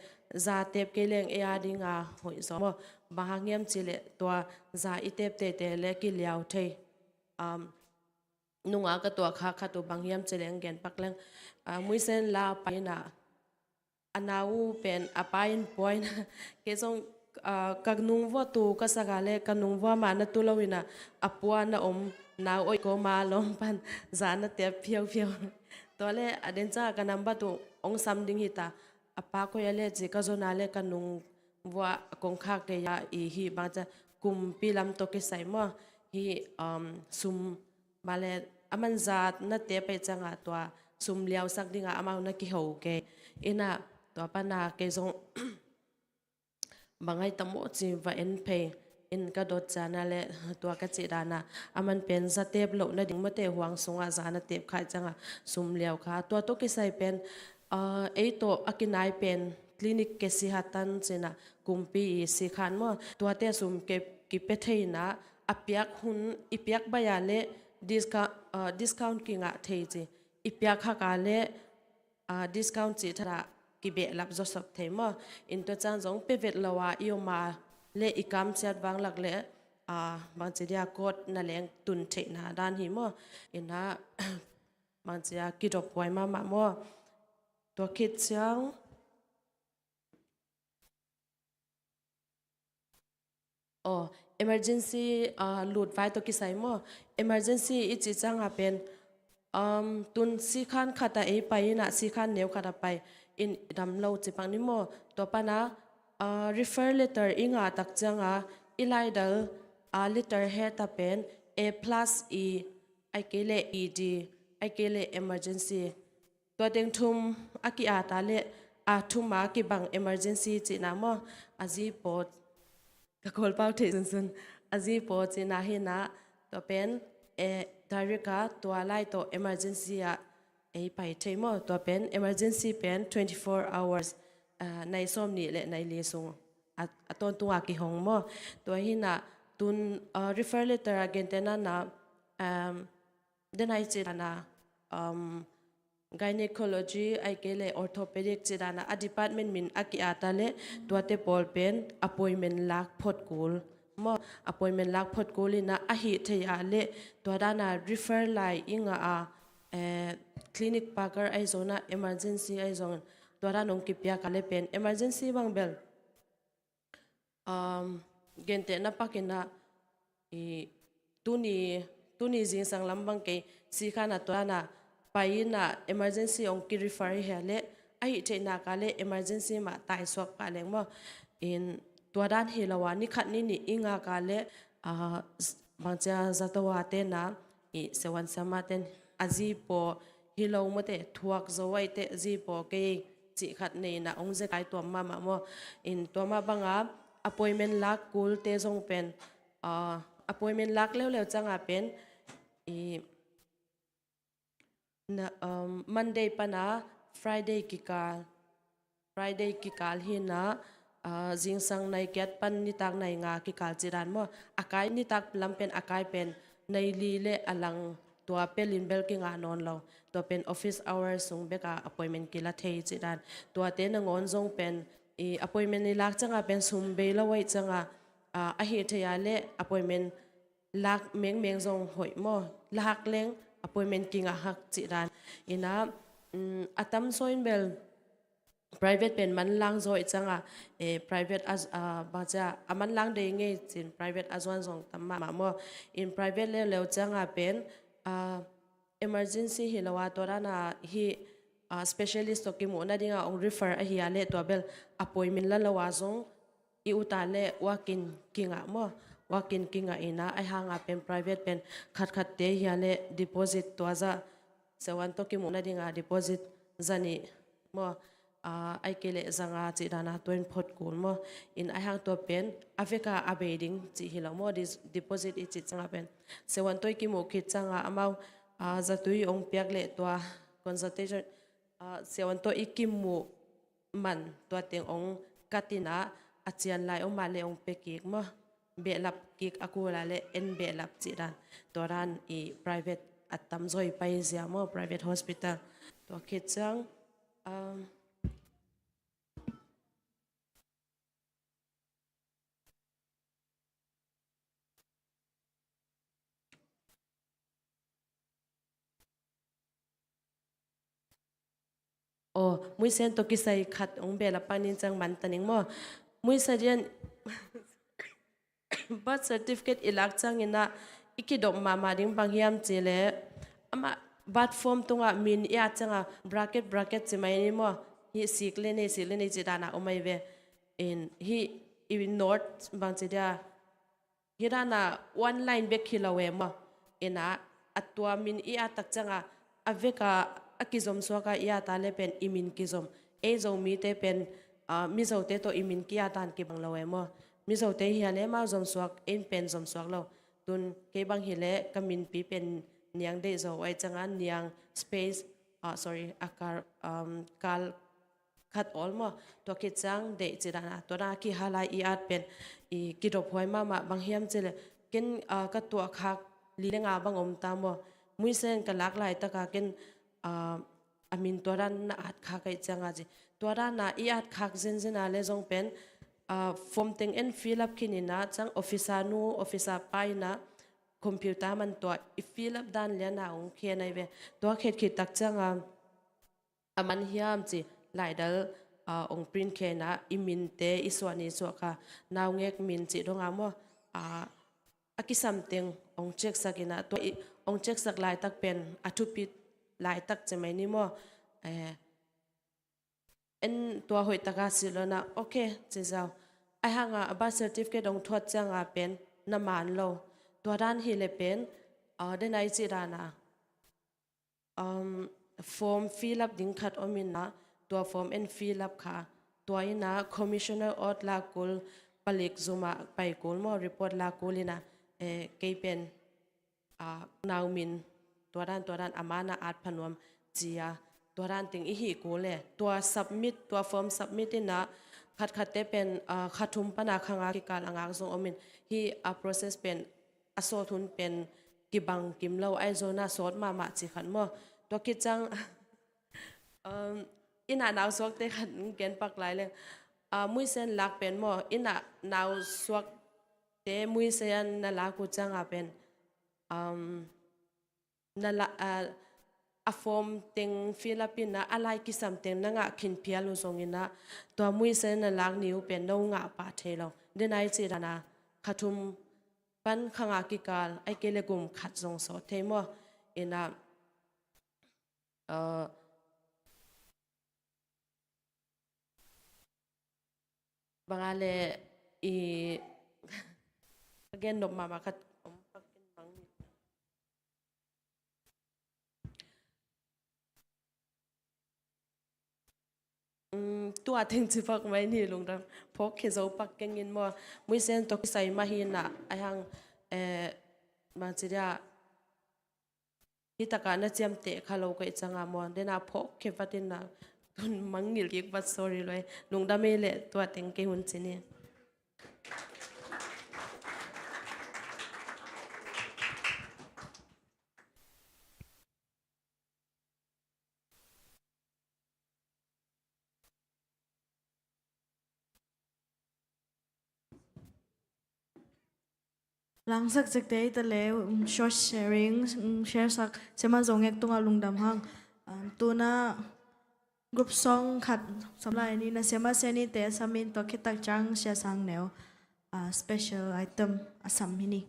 za tep kei leng ei a dinga hoih zaw maw. Bang hang hiam ci le tua za i tep tete le kiliau thei. Um, nunga ka tuak kha khat uh bang hiam ci leng gen pak leng, ah, muisen la pai na a nau uh pen a pa in puai na, kei zong, ah, ka nung vua tu ka sak a le ka nung vua ma na tu lo ina a pua na om nau oih ko ma lawm pan za na tep phiau phiau. Tua le a den ciang a ka nambat uh hong sam ding hi ta, a pa koi a le ci ka zon a le ka nung vua kong khak kei a i hi bang cia kumpi lam tawh kisai maw. Hi, um, sum ma le a man za na tep ai ciang a tua sum liausak dinga amau na kiho kei. Ina tua pana kei zong bang ai tam aw ci va en phei in ka dot ciang a le tua ka ci dan a a man pen za tep loh na ding mate huang sungah za na tep kha ai ciang a sum liau kha. Tua tawh kisai pen, ah, ei tawh a kinai pen clinic ke sihatan ci na kumpi i sikhan maw. Tuate sum ke kipe thei na a piak hun i piak bai a le discount, ah, discount kingah thei ci. I piak hak a le, ah, discount cih thadah kibehlap zawsop thei maw. In tua ciang zong pe vet lo a i om a le i kam ciat vang lak le, ah, bang ci dia court na leng tun theihna dan hi maw. Ina bang ci a kidop huai mahmah maw. Tua khit ciang Aw, emergency, ah, lut vai tawh kisai maw. Emergency i cih ciang a pen, um, tun sikhan khat a ei pai ina sikhan neu khat a pai in dam lo ci pak ni maw. Tua pana, ah, refer letter i ngah tak ciang a i laidal, ah, letter head a pen A plus E, ai kei le E D, ai kei le emergency. Tua teng thum a ki-at a le a thum a kibang emergency cihna maw. A zi paw ka kawlpau theih sunsun a zi paw cihna hi na. Tua pen, eh, direct a tua lai tawh emergency ah ei pai thei maw. Tua pen emergency pen twenty four hours, ah, nai sawm nih le nai li sung a, a tawntung a kihong maw. Tua hi na tun, ah, refer letter a gentehna na, um, den ai cih dan a, um, gynecology ai kei le orthopedic cih dan a, a department min a ki-at a le tuate pawl pen appointment lak phot kul maw. Appointment lak phot kul ina a hih thei a le tua dan a refer lai i ngah a, eh, clinic pakar ai zong a emergency ai zong tua dan hong kipiak a le pen emergency bang bel um, gentehna pak ina, i, tuni, tuni zingsang lam bang kei sikhan a tua na pai ina emergency hong ki-refer hi a le a hih theihna ka le emergency mah taisuak pah leng maw. In tua dan hi lo a ni khat ni nih i ngak a le, ah, bang cia zato a te na i sewan sama ten a zi paw hi lo mawte thuak zo ai te zi paw kei cih khat nei na hong zekai tuam mahmah maw. In tua mah bang a appointment lak kul te zong pen, ah, appointment lak leuleu ciang a pen i na, um, Monday pana Friday kikal Friday kikal hi na, ah, zingsang nai kiat pan nitak nai nga kikal cih dan maw. A kai nitak lam pen a kai pen nai li le a lang tua pelin bel kingah nawn lo. Tua pen office hour sung bek a appointment kila thei cih dan. Tuate nangawn zong pen i appointment i lak ciangah pen sum bei lo ahih ciangah, ah, ahih theih a leh appointment lak mengmeng zong hoih maw, lak leng appointment kingah hak cih dan. Inah, um, a tamzaw in bel private pen manlang zaw ahih ciangah, eh, private a, ah, bangcia a manlang dei ngei cin private a zuan zong tam mahmah maw. In private leuleu ciangah pen, ah, emergency hi lo a, tua dana hih, ah, specialist tawh kimuh nadinga ong refer ahi a leh tua bel appointment la lo a zong i ut a leh walk-in kingah maw, walk-in kingah inah, ahi hanga pen private pen khatkhatte hi a leh deposit tua zah sewan tawh kimuh nadinga deposit zanih maw, ah, ahih kei leh zanga cih dana tua in phot kul maw. In ahi hang tua pen a veka a bei ding cih hi lo maw, dis-, deposit i cih ciangah pen sewan tawh i kimuh khit ciangah amau, ah, zatui ong piak leh tua consultation, ah, sewan tawh i kimuh man tua teng ong kat inah, a cian lai om a leh ong pia kik maw, behlap kik a kul a leh en behlap cih dan. Tua dan i private a tamzaw i pai zia maw, private hospital. Tua khit ciang, um, Aw, muisen tawh kisai khat ong behlap panin ciang man ta ning maw. Muisen dian birth certificate i lak ciangin ah i kidop mahmah ding bang hiam cih leh, amah birth form tungah min i at ciangah bracket, bracket ci mai ni maw. Hih sik le nei, sik le nei ci dana om ai ve. In hih i note bang ci dia, hih dana one line bek hi lo e maw. Inah a tua min i at tak ciangah a veka a kizom suaka i at a le pen i min kizom. Ei Zomite pen, ah, Mizote tawh i min ki at dan kibang lo e maw. Mizote hi a le mau zom suak, ei pen zom suak lo. Tun kei bang hi le ka minpi pen Niang Deih Zo ai ciangah Niang space, ah, sorry, a kal, um, kal khat awl maw, tua khit ciang Deih ci dana, tua dana kihal lai i at pen i kidop huai mahmah bang hiam cih leh, ken, ah, ka tuah khak li le nga bang om ta maw. Muisen ka lak laitaka ken, ah, a min tua dan na at khak ai cianga ci. Tua dana i at khak zenzen a le zong pen, ah, form teng en fill up khin inah ciang officer nu, officer pa inah computer man tua i fill up dan liana ong khen ai ve. Tua khet khit tak cianga a man hiam ci, laidal, ah, ong print khe inah i minte i suah ni suah kha, naungek min cih donga maw, ah, a kisam teng ong check sak inah, tua i ong check sak laitak pen a thupit laitak ci mai ni maw. Eh, en tua hoih taka silh lo inah, ok ci zau. Ahi hanga a birth certificate ong thuat cianga pen na man lo. Tua dan hi le pen, ah, denai ci dana, um, form fill up ding khat om inah, tua form en fill up kha. Tua inah Commissioner Awt la kul, palik zuma pai kul maw, report la kul inah, eh, kei pen, ah, nau min tua dan, tua dan a mana at pha nuam cia, tua dan teng i hih kul e. Tua submit, tua form submit inah khatkhatte pen, ah, kha thum pana kha nga kikal a ngak zong om in, hih a process pen a sawt hun pen kibang kim lo, ai zona sawt mahmah ci khat maw. Tua khit ciang, um, inah nau suakte khat gen pak lai leng. Ah, muisen lak pen maw, inah nau suakte muisen na lak uh cianga pen, um, na la, ah, a form teng fill up inah a lai kisam teng na ngah khin phial uh zong inah, tua muisen na lak ni uh pen no ngah pah thei lo. Denai ci dana kha thum pan kha nga kikal, ai kei le gum khat zong sawt thei maw. Inah, ah, banga le i ka gen nop mahmah khat om pak in bang ni. Um, tua teng ci pak mai ni lungdam. Phawk khe zo pak keng in maw. Muisen tawh kisai mah hi inah, ahi hang, eh, bang ci dia, hi taka na ciamteh kha lo ka hih cianga maw, dena phawk khe vat inah, tun mangngilh kik vat, sorry lo e. Lungdam ei leh tua teng kei hun ci ni. Langsak cekte i ta le, um, short sharing, um, share sak, Siamah Zo Ngek tungah lungdam hang. Um, tuna group song khat sam lai ni, na Siamah Seni te a sam in tua khit tak ciang Sia Sang Neu, uh, special item a sam hi ni.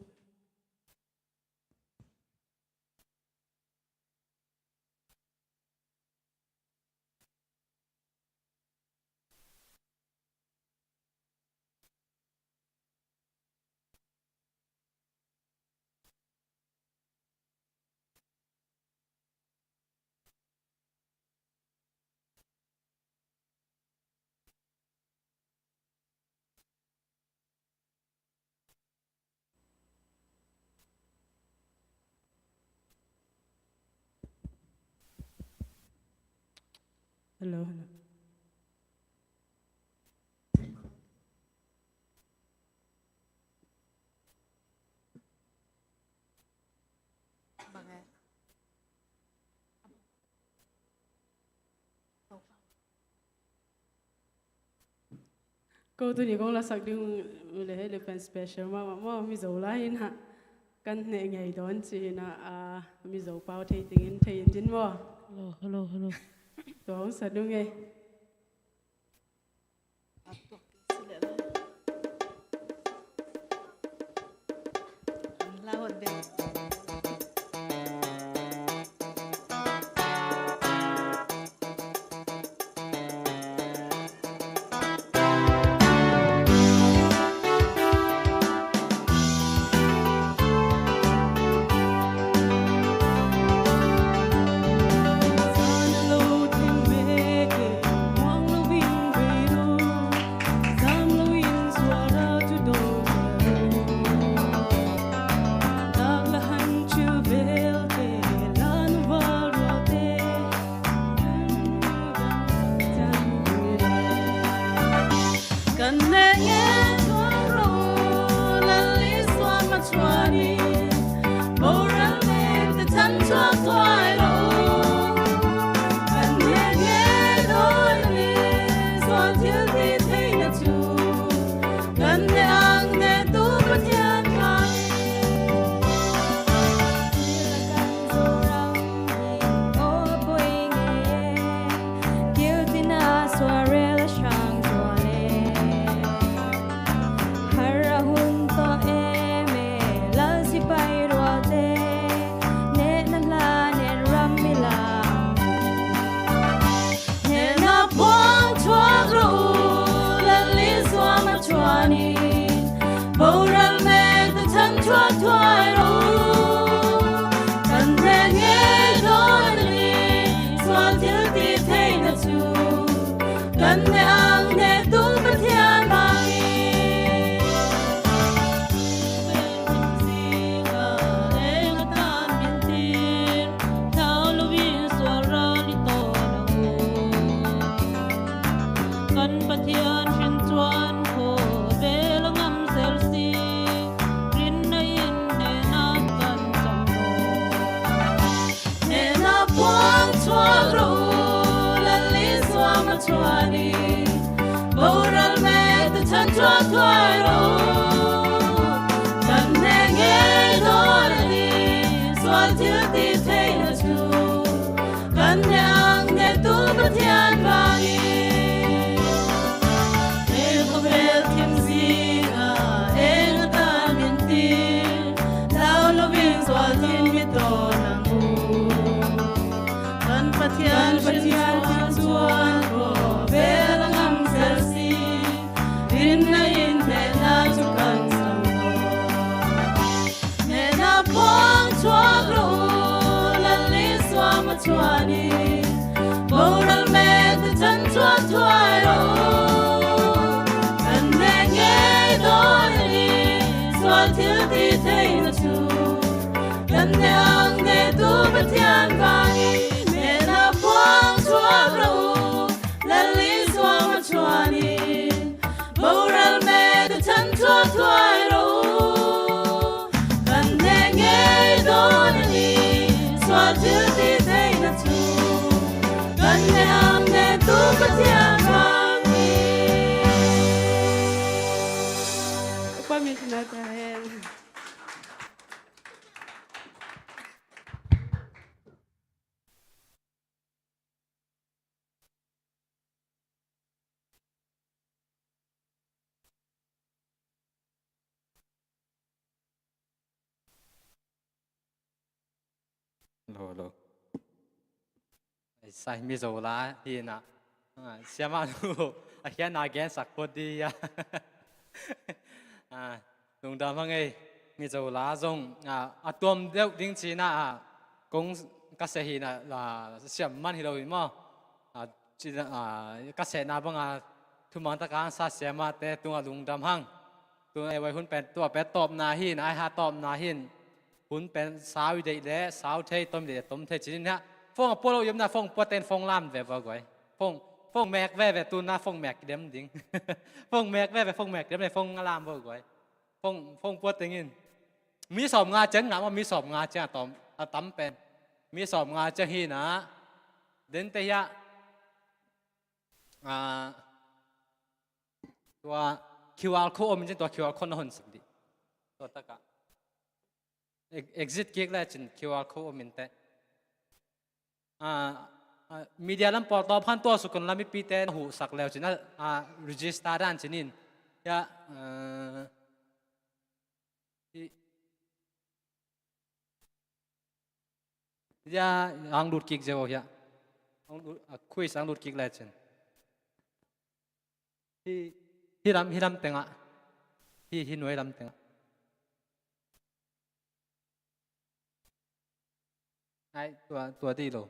Hello, hello. Ko tuni kong lasak ding uh le hei le pen special mahmah maw, Mizo lai in ah kan neh ngei dawn ci in ah, a, Mizo pau thei dingin thei in din maw. Hello, hello, hello. Tua hong sa dung e. Nehna puang thuak ro, Lal in zuam a thuan in, boral mek te than thuak thuai ro. Kan neh ngei dawn a ni, sual thilti theihna thu, kan neh ang neh tung Pathian bang hi. Kan Pathian hrin cuan khawvel a ngam zel si, rinna in nehna kan cam lo. Nehna puang thuak ro, Lal in zuam a thuan in, boral mek te than thuak thuai ro. Kan neh ngei dawn a ni, sual thilti theihna thu, kan neh ang neh tung Pathian bang hi. Ei khawvel thim zing a, ei ngatan min tin, lau lo in zual thim mi tawn ang u. Kan Pathian, Pathian hrin cuan khawvel a ngam zel si, rinna in nehna thu kan cam lo. Nehna puang thuak ro, Lal in zuam a thuan in, boral mek te than thuak thuai ro. Kan neh ngei dawn a ni, sual thilti theihna thu, kan neh ang neh tung Pathian bang hi. Nehna puang thuak ro, Lal in zuam a thuan in, boral mek te than thuak thuai ro. Kan neh ngei dawn a ni, sual thilti theihna thu, kan neh ang neh tung Pathian bang hi. Pa min na ta hen. Lo, lo. Sai Mizo la hi na. Ah, siamah nu a khiatna gensak phot di a. Ah, lungdam hang ei. Mizo la zong, ah, a tuam deuh ding cina, ah, kong ka seh hi na, ah, siam man hi lo hi maw. Ah, cina, ah, ka sehna banga thumang taka sa siamahte tungah lungdam hang. Tu ei vai hun pen tua pen tawpna hin, ai ha tawpna hin. Hun pen sau i deih le, sau thei, tom i deih le, tom thei cinin hia. Phone a pua lo i omna, phone pua ten phone lam ve va guai. Phone, phone mek veve tuna phone mek kidem ding. Phone mek veve, phone mek kidem le, phone a lam va guai. Phone, phone pua tengin. Mi sawm nga ciang ngah maw, mi sawm nga ciang a tom, a tam pen. Mi sawm nga ciang hi na. Den te hia. Ah, tua Q R code om in cin tua Q R code na hon sak dih. Tua taka. Ex-, exit kik le cin Q R code om in te. Ah, ah, media lam pawl tawp khan tua sukun lam mipite na huhsak leu cin, ah, ah, register dan cinin. Ya, ah, i, ya, ang lut kik zeu hia. Ang lut, ah, quiz ang lut kik le cin. Hi, hi lam, hi lam tengah. Hi, hi nuai lam tengah. Ai, tua, tua di lo.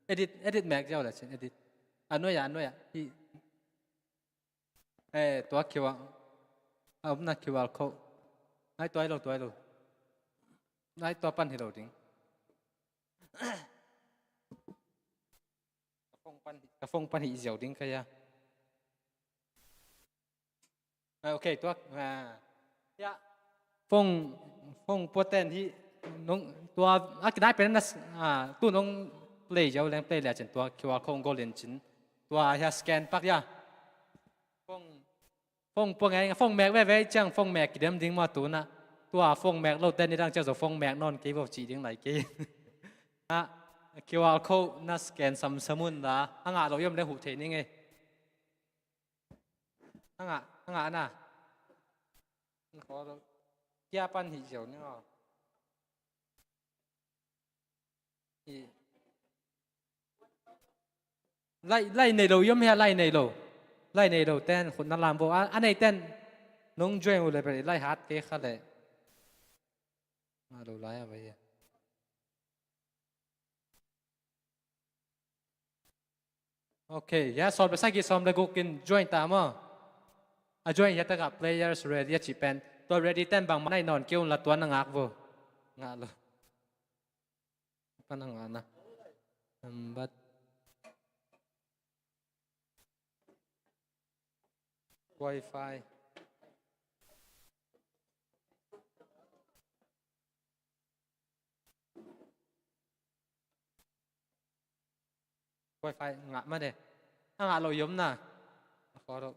Edit, edit mek ziau le cin, edit. A nuai a, a nuai a. Hi. Eh, tua Q R. A omna Q R code. Ai, tua hi lo, tua hi lo. Ai, tua pan hi lo ding. Ka phone pan, ka phone pan hih ziau ding ka hia. Ah, ok, tua, ah, ya. Phone, phone pua ten hih, nong, tua, a kinai pen na, ah, tu nong play ziau leng play le cin tua Q R code gol in cin. Tua hia scan pak ya. Phone, phone pua ngei, phone mek veve ciang phone mek kidem ding maw tuna. Tua phone mek lo ten i dang ciang zo phone mek nawn kei vo ci ding lai kei. Ah, Q R code na scan samsam un la, a ngah lo i om le huh thei ning ei. A ngah, a ngah na. Kia pan hih ziau ning aw. Hi. Lai, lai nei lo i om hia, lai nei lo. Lai nei lo ten khut na lam vo. A, a nei ten nong join uh le bel lai hat kei kha le. Ngah lo lai a vai hia. Ok, ya sawm le sagih sawm le guk in join ta maw. A join hia taka players ready a cih pen. Tua ready ten bangmah na i nawn kei un la tua na ngak vo. Ngah lo. Pan a ngah na. Nambat. Wi-Fi. Wi-Fi ngah mah de. A ngah lo i om na. A khaw lo.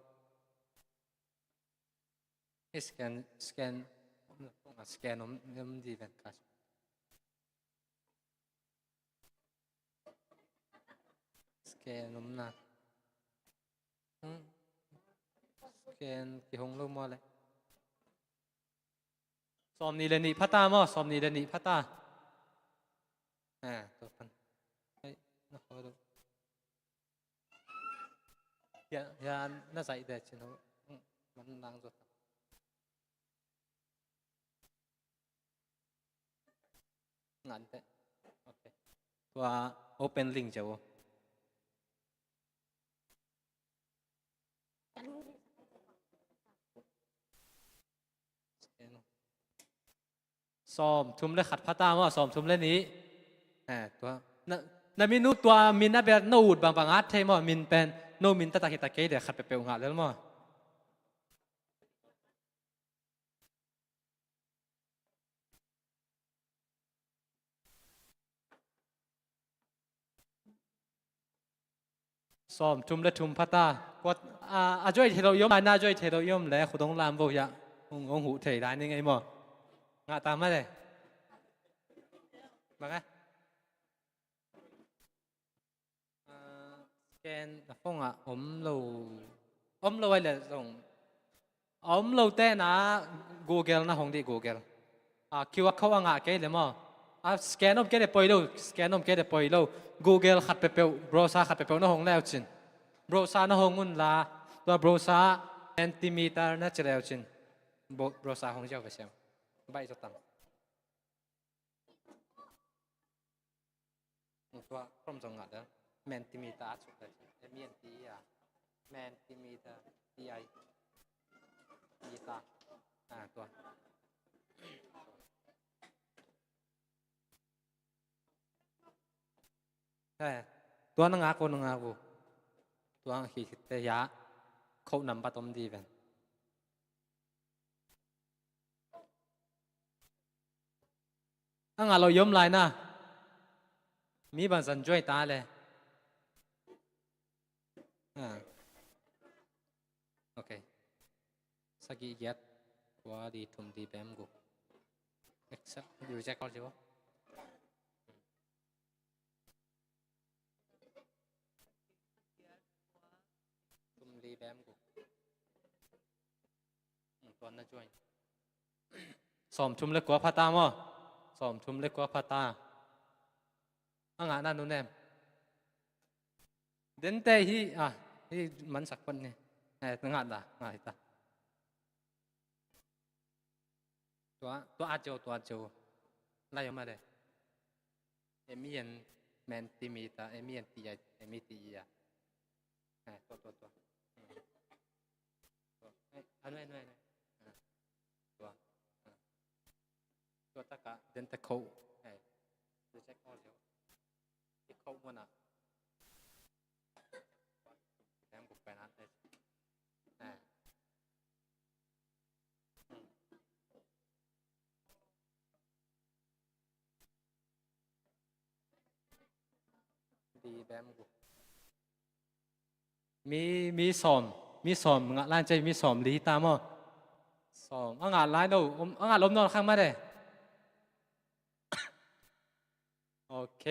Scan, scan. Scan om, om di ven ka. Scan om na. Hmm. Scan kihong lo mua le. Sawm nih le nih phata maw, sawm nih le nih phata. Ah, tua pan. Ai, na khaw lo. Ya, ya, na zaih de cin ho. Hmm, man nang zo. Ngan te. Ok. Tua open link ciau. Sawm thum le khat phata maw, sawm thum le nih. Eh, tua. Na, na min uh tua min a bel no ut bangbang at thei maw, min pen. No min taktak hi ta kei le khat peuhpeuh ngah lel maw. Sawm thum le thum phata. Kuat, a, a join thei lo i om, a na join thei lo i om le, khut hong lam vo hia. Hong, hong huh thei lai ning ei maw. Ngah ta mah le. Bang a. Ah, scan na phone ah om lo. Om lo ai le zong. A om lo te na Google na hong dih Google. Ah, Q R code a ngah kei le maw. A scan om kei le poi lo, scan om kei le poi lo. Google khat peuhpeuh, browser khat peuhpeuh na hong leucin. Browser na hong unla, tua browser Mentimeter na ci leucin. Bro-, browser hong ziau ve siam. Baih zaw tam. Tua Chrome zong ngah dan. Mentimeter a cuk dan. M E N T E R. Mentimeter. T I. Meter. Ah, tua. Eh, tua na ngak uh, na ngak uh. Tua ang hi te ya. Code number tom di ven. A ngah loh i om lai na. Mi bang zan join ta le. Ah. Ok. Sagih giat. Kua di thum di bem gu. Accept, reject all di bo. Thum di bem gu. Hmm, tuan na join. Sawm thum le kua pha ta maw? Sawm thum le kua pha ta. A ngah na nu nem. Dente hi, ah, hi mansak pon ni. Eh, ngah da, ngah hi ta. Tua, tua a cio, tua a cio. Lai om a de. M E N, Mentimeter, M E N T I, M E T E R. Eh, tua, tua, tua. Tua. Eh, anu, anu, anu. Eh, tua. Eh. Tua taka, dente code. Eh. Reject all zero. I code muna. Yang buk pen an. Eh. Eh. Hmm. Di bem gu. Mi, mi sawm, mi sawm ngah lai cia, mi sawm li ta maw? Sawm, a ngah lai lo, om, a ngah lom nawn khang mah de. Ok.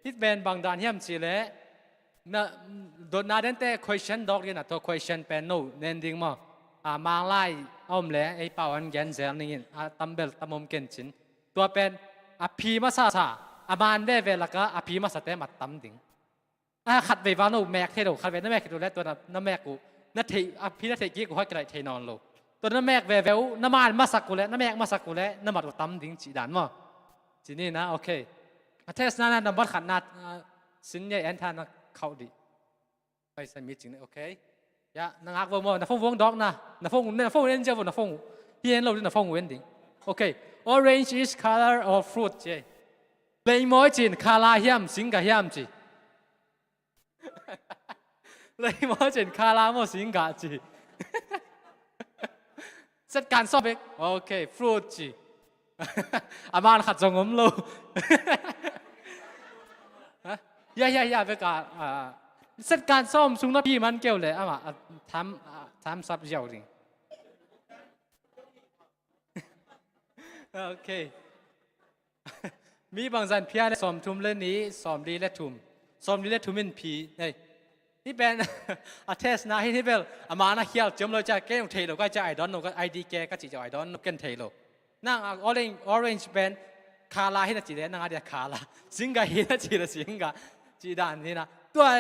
Hih pen bang dan hiam cih leh, na, dotna dente question dawk ding a, tua question pen no nen ding maw? A, Manglai a om leh ei pau an gen zel ning in, a, tam bel tam om ken cin. Tua pen a phi masa sa, a man veve laka a phi masate mat tam ding. A, khatvei vang no mek thei lo, khatvei na mek thei lo leh tua na, na mek uh, na thei, a phi na thei kik uh kha kilaih thei nawn lo. Tua na mek veve uh, na man masak uh leh, na mek masak uh leh, na mat uh tam ding cih dan maw? Ci ni na, ok. A test na, na number khat na, a, sin ngei en tha na khauh dih. Paisa mi cing ni, ok. Ya, na ngak vo maw, na phone vuang dawk na. Na phone, na phone en cia vo, na phone. Hi en lo dih, na phone en ding. Ok. Orange is color of fruit, ci. Leimawi cin, khala hiam, singga hiam ci. Leimawi cin, khala maw, singga ci. Set kan sawm bek. Ok, fruit ci. A man khat zong om lo. Ha? Ya, ya, ya, bek a, a, set kan sawm sung na phi man keu leh, ama, a, tham, a, tham sap ziau ding. Ok. Mi bang zan phia leh sawm thum le nih, sawm li le thum. Sawm li le thum in phi, hei. Hih pen, a test na hi, hih bel, a man a khial ciam lo cia, kei ung thei lo ka cia, I don't know, ka I D K ka ci cia, I don't know, ken thei lo. Nang a orange, orange pen, khala hi na ci leh, nang a dia khala. Singga hi na ci leh, singga. Ci dan hi na. Tua,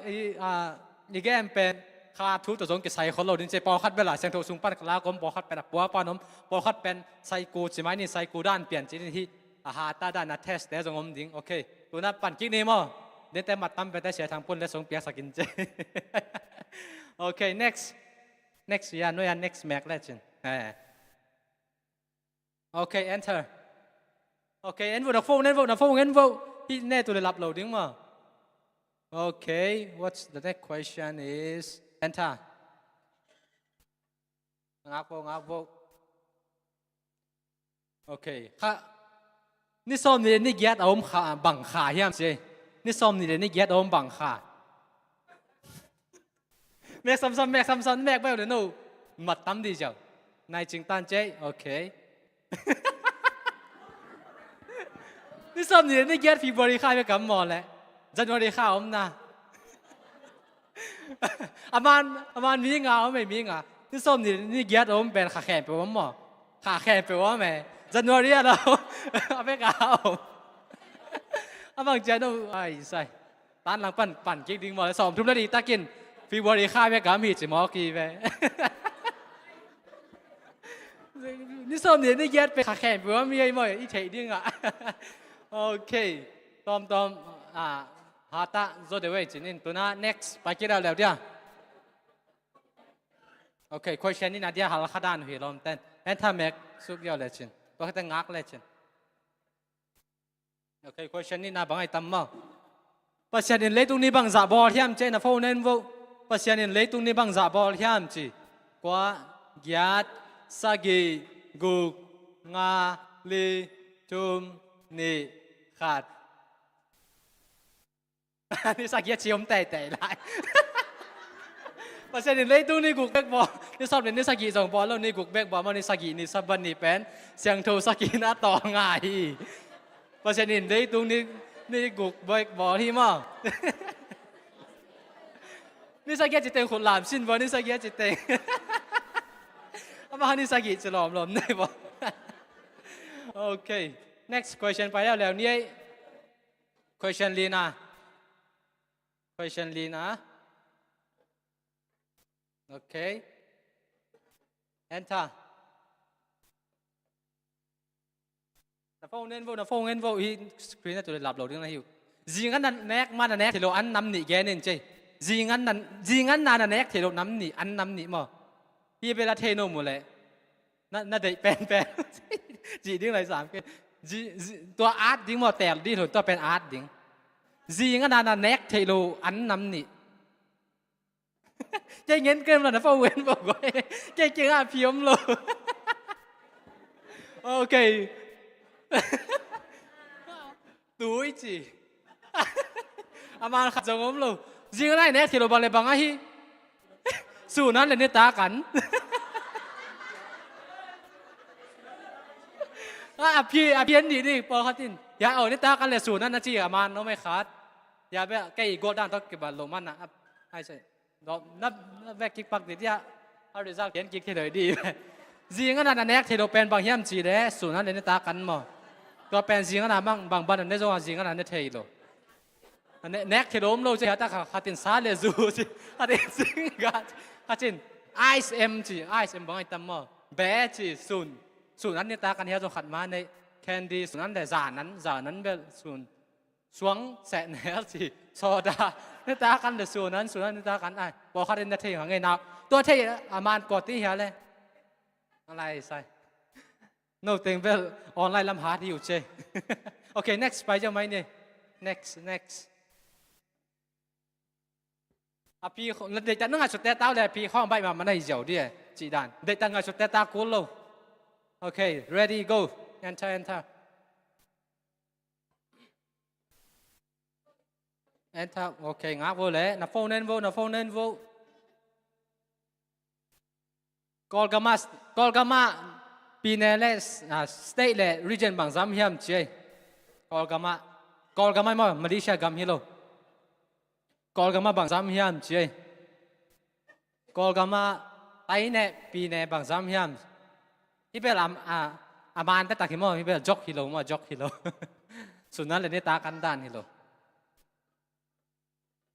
i, a, i gen pen, kha thu tua zong kisai khol lo ding ci, pawlkhat bel a, siangtho sung pan ka la kom, pawlkhat pen a pua pan om, pawlkhat pen, saiku ci mai ni, saiku dan pian ci ni hi. A ha ta dan a test te zong om ding. Ok. Tuna pan kik ni maw. Dente mat tam pente sia thang pun le song piaksak in ci. Ok, next. Next, ya, no ya, next mek le cin. Eh. Ok, enter. Ok, en vo, na phone, en vo, na phone, en vo. Hi ne tu le lap lo ding maw. Ok, what's the next question is, enter. Ngak vo, ngak vo. Ok, kha. Ni sawm nih le ni giat a om kha, bang kha hiam ci. Ni sawm nih le ni giat a om bang kha. Mek samsam, mek samsam, mek bel le no. Mat tam di ziau. Nai cing tan ci, ok. Ni sawm nih le ni giat February kha bek kam maw le. January kha om na. A man, a man mi nga om e, mi nga. Ni sawm nih le ni giat om pen kha khempeuh om maw. Kha khempeuh om e. January a lo. A bek a om. A bang cian no ai sai. Tan lang pan pan kik ding maw, sawm thum na di takin February kha bek gam hi ci mawk hi ve. Ni sawm ni ni giat pe kha khem pe mi ai maw i thei ding a. Okay. Tom tom a hata zo de wei cin in tuna next pa kidau leu dia. Okay, question ni na dia hal khadan hui lom ten. En tha mek suk yau le cin. Tua kha te ngak le cin. Okay, question ni na bang ai tam maw. Pasian in leitung ni bang zah bawl hiam ci na phone en vo. Pasian in leitung ni bang zah bawl hiam ci. Kua, giat, sagih, guk, nga, li, thum, nih, khat. Ni sagih a ci om teitei lai. Pasian in leitung ni guk bek bawl, ni sawm le ni sagih zong bawl lo, ni guk bek bawl maw, ni sagih ni Sabbath ni pen siangtho sagih na tawh ngai hi. Pasian in leitung ni, ni guk bek bawl hi maw. Ni sagih a ci teng khut lam sin bawl, ni sagih a ci teng. Ama ni sagih ci lawmlawm nei bawl. Okay. Next question pai leu leu ni ei. Question lina. Question lina. Okay. Enter. Na phone en vo, na phone en vo. Hi screen a tu le lap lo ding na hiu. Zingan na nek ma na nek thei lo an nam nih gen in cei. Zingan na, zingan na na nek thei lo nam nih an nam nih maw. Hi bela thei no mu le. Na, na deih penpen. Ci ding lai sam ke. Zi, zi, tua at ding maw tel ding lo, tua pen at ding. Zingan na na nek thei lo an nam nih. Kei ngen kem la na phone en vo goi. Kei kei nga phi om lo. Okay. Tui ci. A man khat zong om lo. Zing a nai nek thei lo bang le bang ahi. Sunan le nitak an. A, a phi, a phi an nih ding pawlkhat in. Ya, oh, nitak an le sunan na ci a man no mai khat. Ya, be, kei i gol dan tawh kibat lo man na. Ai sai. Na, na vek kik pak dih dia. A result gen kik thei lo dih. Zing a na na nek thei lo pen bang hiam ci le, sun a le ne ta kan maw. Tua pen zing a na bang, bang ban a ne zong a zing a na ne thei lo. A ne, nek thei lo om lo ci, hata kha, khatin sa le zu ci, khatin zing ga, khatin ice em ci, ice em bang ai tam maw. Be ci, sun, sun an ne ta kan hia zong khat ma nei, candy, sun an le zan an, zan an bel sun. Suang seh nel ci, soda. Nita kan le sunan, sunan nita kan ai. Pawlkhat in na thei hang ei nau. Tua thei a man kua ti hia le. A lai sai. No teng bel online lam hat hi uh ce. Okay, next pai ziau mai ni. Next, next. A pi kho, na deihtak na ngaihsutte tau le a pi khawng baih mahmah na hi ziau di e. Cih dan. Deihtak ngaihsutte ta kul lo. Okay, ready, go. Enter, enter. Enter, okay, ngak vo le. Na phone en vo, na phone en vo. Kawlgama, Kawlgama pine le, ah, state le region bangzam hiam ci ei. Kawlgama, Kawlgama maw, Malaysia gam hi lo. Kawlgama bangzam hiam ci ei. Kawlgama taine pine bangzam hiam. Hi bel a, a, a man taktak hi maw, hi bel jok hi lo maw, jok hi lo. Sunan le nita kan dan hi lo.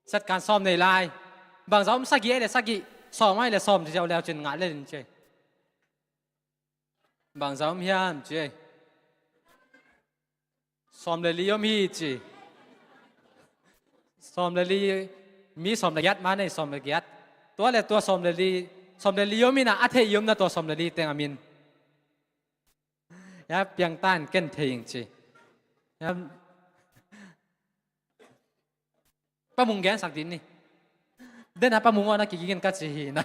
Satkan sawm nei lai. Bangzah om sagih ai le sagih. Sawm ai le sawm ci ziau leu cin ngah le lin ci ei. Bangzah om hiam ci ei. Sawm le li om hi ci. Sawm le li, mi sawm le giat ma nei sawm le giat. Tua le tua sawm le li, sawm le li om hi na a thei i om na tua sawm le li teng a min. Ya piang tan ken thei ing ci. Ya. Pamung gen sak din ni. Den a pamung aw na kigigin ka ci hi na.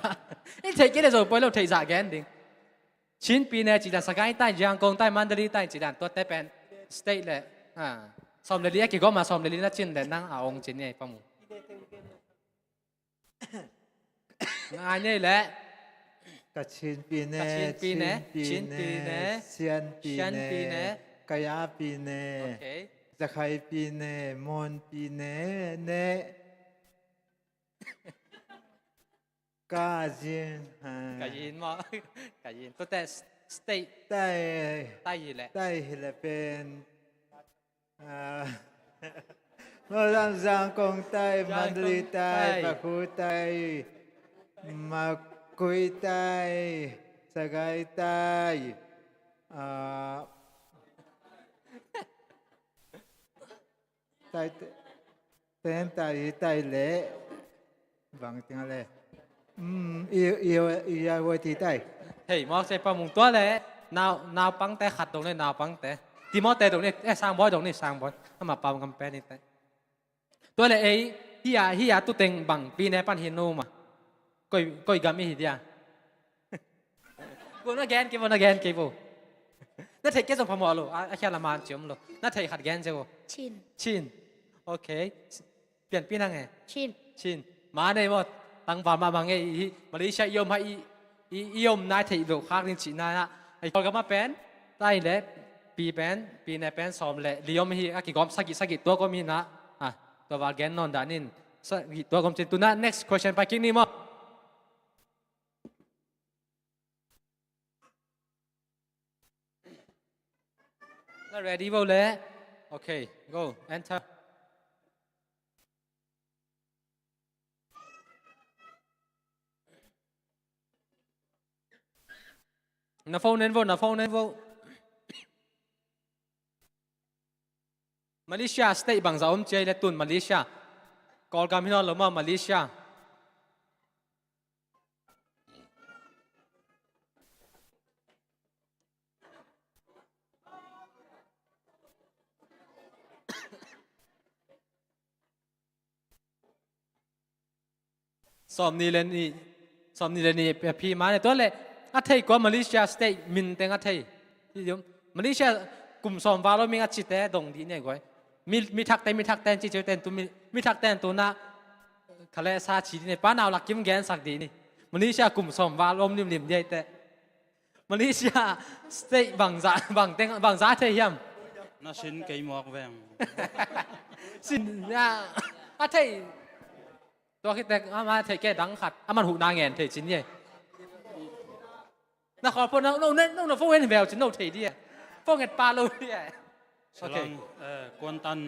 In thei kei le zo poi lo thei zah gen ding. Chin pine ci dan Sagaing tai, Yangon tai, Mandalay tai ci dan tua te pen. State le. Ha. Sawm le li a kigom a sawm le li na cin le nang a ong cin ni pamung. Ngai nei le. Kachin pine, Kachin pine, Chin Chin pine, pine, Sian pine, Sian pine. Kaya pine, okay. Zakhai pine, Mon pine, ne. Kajin, ha. Kajin maw. Kajin. Tua te s-, state. Tai. Tai hi le. Tai hi le pen. Ah, Mawzang, Zangkong tai, Zangkong Mandalay tai, tai, Bakhu tai, Makui tai, Sagai tai, ah, tai, tai, tai, tai le. Bang ting a le. Um, i, i, i, i, a, wai ti tai. Hei, mawk se pa mung tua le. Nau, naupangte khat dong le, naupangte. Timote dong le, eh, Sangboi dong le, Sangboi. Ama pam gam pen i te. Tua le ei, hia, hia tu teng bang, pi ne pan hi nu ma. Koi, koi gam i hi dia. Vo na gen kei vo, na gen kei vo. Na thei kei zong phamawh lo, a, a khia la man ciom lo. Na thei khat gen cia vo. Chin. Chin. Okay. Pianpi nang e? Chin. Chin. Ma nei maw, tangval mahmah ngei i hih Malaysia i om ha i, i, i om nai theih loh khak ding cihna ah. Ai Kawlgam ah pen, tai le, pi pen, pi ne pen, sawm le li om hi, a kigawm sagih, sagih tuak om hi na. Ah, tua val gen nawn dan in, sagih tuak om cin. Tuna next question pai kik ni maw. Na ready vo le. Okay, go. Enter. Na phone en vo, na phone en vo. Malaysia state bangzah om ci a hi le tun Malaysia. Kawlgam hi nawn lo maw Malaysia. Sawmnih le nih, sawmnih le nih a phi ma ne tua le a thei kua Malaysia state min teng a thei. Malaysia kum sawm val om ing a cite dong dih ne guai. Mi, mi thakte, mi thakte ci ciu ten tu mi, mi thakte tu na kha le sa ci dih ne pa nau lak kim gen sak dih ni. Malaysia kum sawm val om limlim dih te. Malaysia state bangza, bang teng, bangza thei hiam? Na sin kei mawk veng. Sin, ya, a thei. Tua khit tek, ama thei ke dang khat, aman huhna ngen thei cin ye. Na khawl pho, no, no, no, no, phone en veu cin, no thei di ye. Phone et pa lo di ye. Okay. Salang, eh, Kuantan.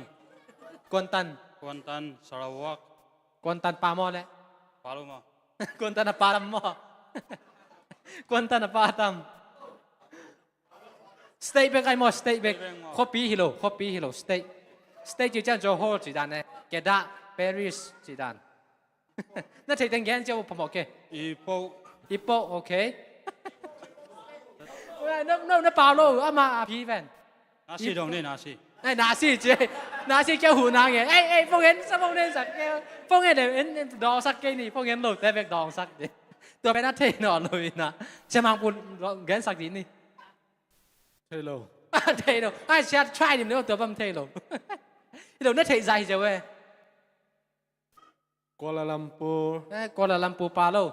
Kuantan. Kuantan, Sarawak. Kuantan pa maw le? Pa lo maw? Kuantan a pa tam maw? Kuantan a pa tam. State bek ai maw, state bek. State bek maw. Khuapi hi lo, khuapi hi lo, state. State ci ciang Johor ci dan e. Kedah, Paris ci dan. Na thei teng gen cia uh phamawh ke. Ipoh. Ipoh, okay. No, no, na pau lo, ama a phi ven. Nasi dong ni, nasi. Ai, nasi ci. Nasi kia hu na nge. Ai, ai, phone en sa, phone en sak ke. Phone en, en, en, dawng sak ke ni, phone en lo te bek dawng sak di. Tua pen a thei nawn lo ina. Cia mang pun gen sak di ni. Thei lo. Thei lo. Ai, cia try dim lo, tua bam thei lo. Hi lo, na thei zai cia we. Kuala Lumpur. Eh, Kuala Lumpur pa lo.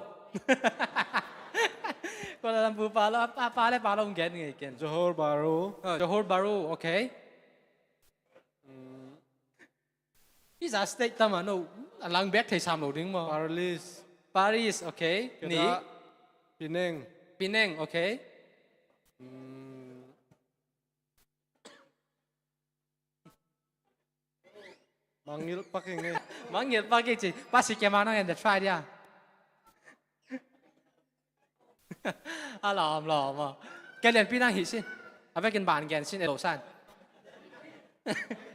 Kuala Lumpur pa lo. A, a pa le pa lo gen ngei ken. Johor Bahru. Oh, Johor Bahru, okay. Mm. Hi za state tam a no. A lang bek thei sam lo ding maw. Paris. Paris, okay. Kedah. Ni. Penang. Penang, okay. Mm. Mangngilh Paking e. Mangngilh Paking ci. Pasi ke ma nang en the try dia. A lawm lawm maw. Ke lianpi nang hih sin. A vekin ban gen sin e lo san.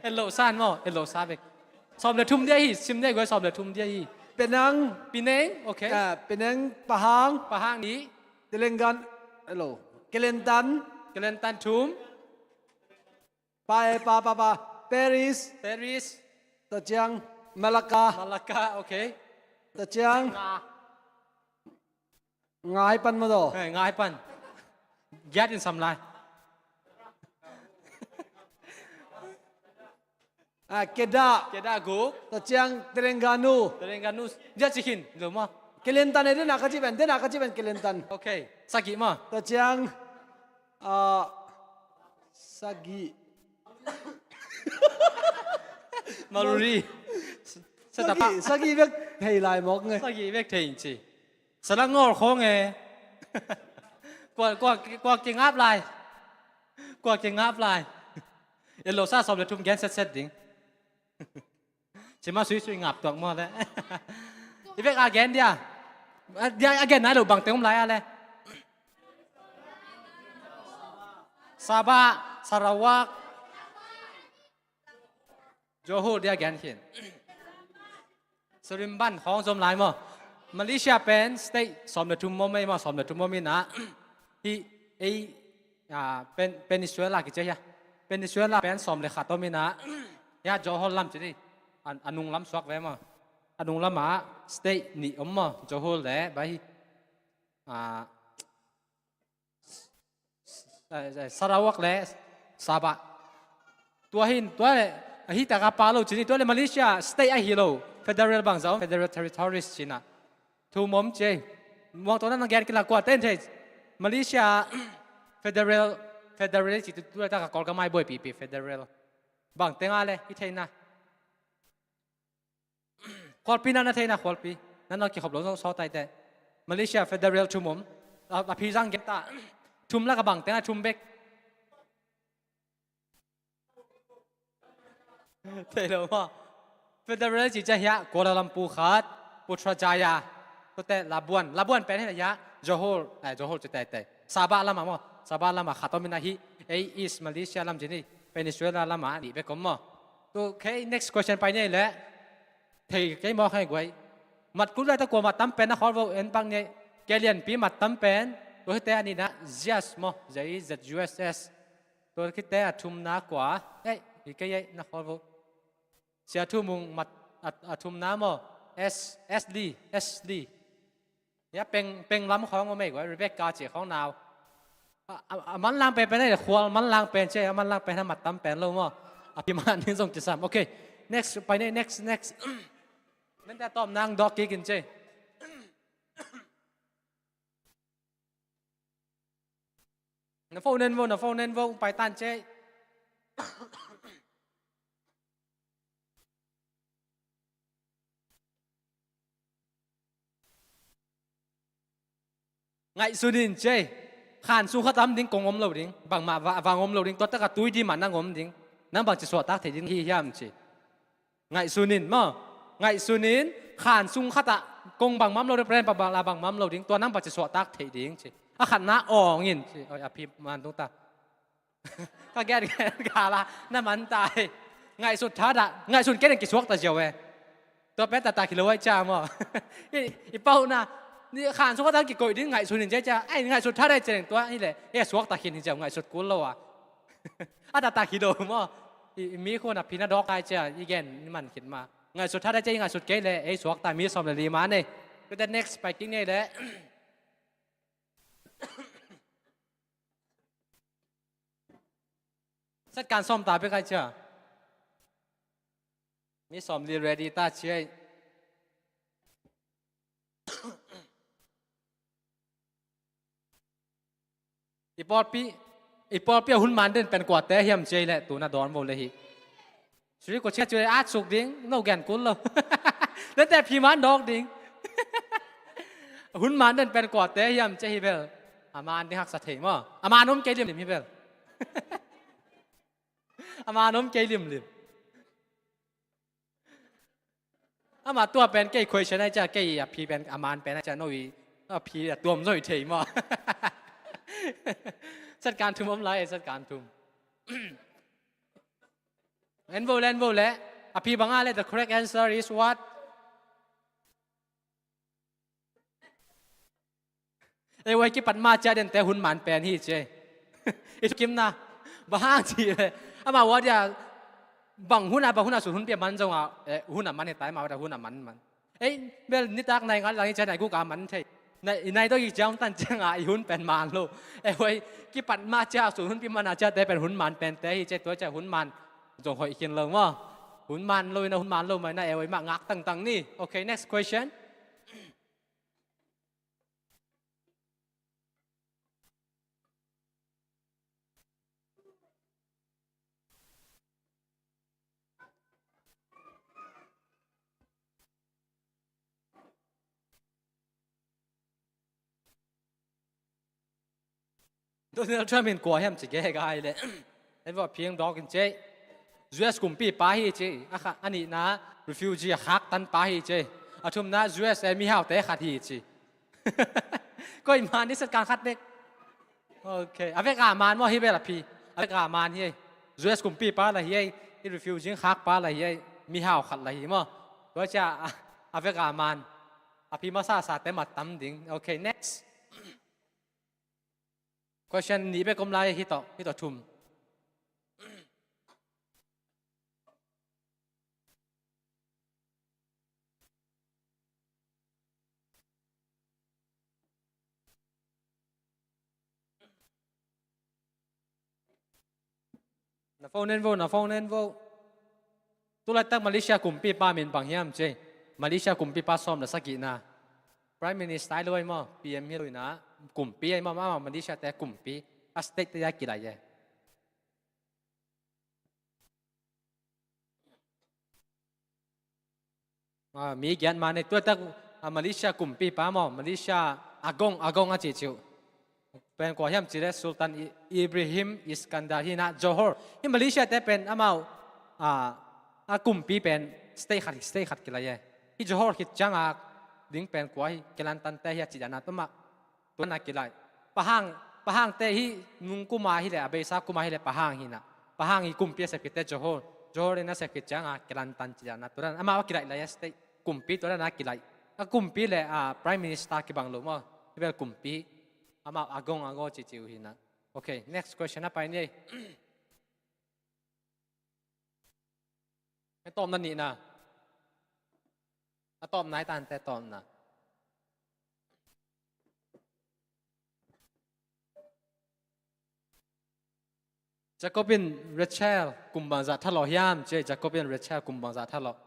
E lo san maw. E lo sa vek. Sawm le thum dia hi. Sim dia guai sawm le thum dia hi. Penang. Penang. Okay. Ah, Penang, Pahang. Pahang ni. Telenggana. E lo. Kelantan. Kelantan thum. Pa, eh, pa, pa, pa. Paris. Paris. Tua ciang Malacca. Malacca, okay. Tua ciang. Nga. Ngai pan maw taw. Eh, ngai pan. Giat in sam lai. Ah, Kedah. Kedah guk. Tua ciang Terengganu. Terengganu. Giat cikin. Lo maw. Kelantan eh, dena ka ci pen, dena ka ci pen Kelantan. Okay. Sagih maw. Tua ciang, ah, Sagih. Maluri. Sagih, sagih bek thei lai mawk nge. Sagih bek thei in ci. Selangor khong e. Kua, kua, kua kingap lai. Kua kingap lai. E lo sa sawm le thum gen setset ding. Cima sui sui ngap tuak maw le. I bek a gen dia. A, dia a gen nai lo bang teng om lai a le. Sabah, Sarawak. Johor dia gen khin. Seremban khawng zom lai maw. Malaysia pen state sawm le thum om ei maw, sawm le thum om ina. Hi ei, a, pen, Peninsula kici hia. Peninsula pen sawm le khat om ina. Hia Johor lam ci ni. A, a nung lam suak ve maw. A nung lam ah state nih om maw. Johor le bai hi. A, eh, eh, Sarawak le Sabah. Tua hin, tua le, ahi taka pa lo cini, tua le Malaysia state ahi lo, federal bang zau, federal territories cina. Thu mom ce. Muang tua na nang gen kila kua ten te. Malaysia federal, federal ci tu, tua taka kol ka mai boi pipi federal. Bang tenga le, i theina. Khualpi na na theina khualpi. Na na kikhop lo zong sawtai te. Malaysia federal thum om. A, a phi zang gen ta. Thum la ka bang teng a thum bek. Thei lo maw. Federal ci cia hia Kuala Lumpur khat. Putrajaya. Tua te Labuan. Labuan pen hia Johor. Eh, Johor ci tei tei. Sabah lama maw. Sabah lama khat om ina hi. Ei East Malaysia lam ci ni. Peninsula lama ni bek om maw. Tu, okay, next question pai ni le. Thei kei mawk hei guai. Mat kul lai ta kua mat tam pen na khawl vo en bang ni. Kei lianpi mat tam pen. Tu hite a nihna Z U S maw. Z I Z U S S. Tu hite a thumna kua. Ei, hi kei ei na khawl vo. Sia Thu Mung mat a, a thumna maw. S, S D, S D. Ya peng, peng lam khawng om ei guai, Rebecca ci khawng nau. A, a, a manlang pen pen ei, khual manlang pen ci, a manlang pen a mat tam pen lo maw. A pi man ning zong ci sam. Okay. Next, pai nei, next, next. Mente tawm nang dawk kik in ci. Na phone en vo, na phone en vo, pai tan ci. Ngaihsun in ci. Khan sung khat a om ding kong om lo ding. Bangmah va, vang om lo ding. Tua taka tui di mah nang om ding. Nang bangci suahtak thei ding hi hiam ci. Ngaihsun in maw. Ngaihsun in khan sung khat ah kong bangmah om lo ding. Pren pa bang la bangmah om lo ding. Tua nang bangci suahtak thei ding ci. A khatna awng in ci. Oi, a phi man tung ta. Ka gen gen ka la na man tai. Ngaihsut thadah, ngaihsun kei neng kisuak ta ziau e. Tua pen taktak hi lo ai cia maw. I, i pauna ni khan sung khat a kikoih ding ngaihsun in cia cia. Ai ngaihsut thadah cia neng tua hi le. E suak ta khin hi ziau ngaihsut kul lo a. A taktak hi lo maw. I, i mi khun a phi na dawk ai cia i gen ni man khit ma. Ngaihsut thadah cia i ngaihsut kei le ei suak ta mi sawm le li ma nei. Tua te next pai kik nei le. Satkan sawm ta bek ai cia. Mi sawm li ready ta cia. I pawlpi, i pawlpi a hun man den pen kuate hiam cia le tu na dawn vo le hi. Suri ko cia cia at suk ding, no gen kul lo. Dente phi man dawk ding. Hun man den pen kuate hiam cia hi bel. A man ding haksa thei maw. A man om kei limlim hi bel. A man om kei limlim. Ama tua pen kei question ai cia, kei a phi pen a man pen ai cia, no i a phi a tuam zoi thei maw. Satkan thum om lai, satkan thum. En vo le, en vo le. A phi bang a le, the correct answer is what? Ei, wai kipat ma cia dente hun man pen hi cia. I kimna. Bang hang ci le. Ama wa dia bang hun a, bang hun a sun hun pia man zong a, eh, hun a man hi tai ma wa dia hun a man man. Ei, bel nitak nai ngal lang hi cia nai guk a man thei. Nai, i nai dawk i ciang tan ciang a i hun pen man lo. E hoi, kipat ma cia, sun hun pi man a cia te pen hun man pen te hi cia, tua cia hun man zong hoih khin lo maw. Hun man lo ina hun man lo mai na e hoi mah ngak tangtang ni. Okay, next question. Donald Trump in kua hiam ci ge gai le. En va phiang dawk in cei. U S kumpipa hi ci. A kha, a nihna refugee a khaktanpa hi ci. A thumna U S a mihaute khat hi ci. Koi man i set kan khat dek. Ok. A vek a man maw hi bel a phi. A vek a man hi. U S kumpipa la hi. I refugee khakpa la hi. Mihau khat la hi maw. Tua cia a, a vek a man. A phi masa sa te mat tam ding. Ok, next. Question nih bek om lai hi tawh, hi tawh thum. Na phone en vo, na phone en vo. Tulaitak Malaysia kumpipa min bang hiam ci. Malaysia kumpipa sawm le sagihna. Prime Minister hi lo ai maw, P M hi lo ina, kumpi ai maw, maw, Malaysia te kumpi. A state te a kilai e. Ah, mi giat man e, tua tak, ah, Malaysia kumpipa maw, Malaysia Agong, Agong a cihcih uh. Pen kua hiam cih leh Sultan I-, Ibrahim Iskandar hi na, Johor. Hi Malaysia te pen amau, ah, a kumpi pen state khat, state khat kilai e. Hi Johor khit ciang a ding pen kua hi, Kelantan te hi a cih dan a tua mah. Tua na kilai. Pahang, Pahang te hi nung kum a hi leh, a beisa kum a hi leh Pahang hi na. Pahang hi kumpi a sep khit te Johor. Johor in a sep khit ciang a Kelantan ci dan a. Tua dan amau a kilai lai a state. Kumpi tua dan a kilai. A kumpi leh, ah, Prime Minister kibang lo maw. Hi bel kumpi. Amau Agong, Agong cihcih uh hi na. Ok, next question a pai ni. A tawpna nihna. A tawpna hi tante tawpna. Jacob in Rachel kum bangzah thalawh hiam ci. Jacob in Rachel kum bangzah thalawh.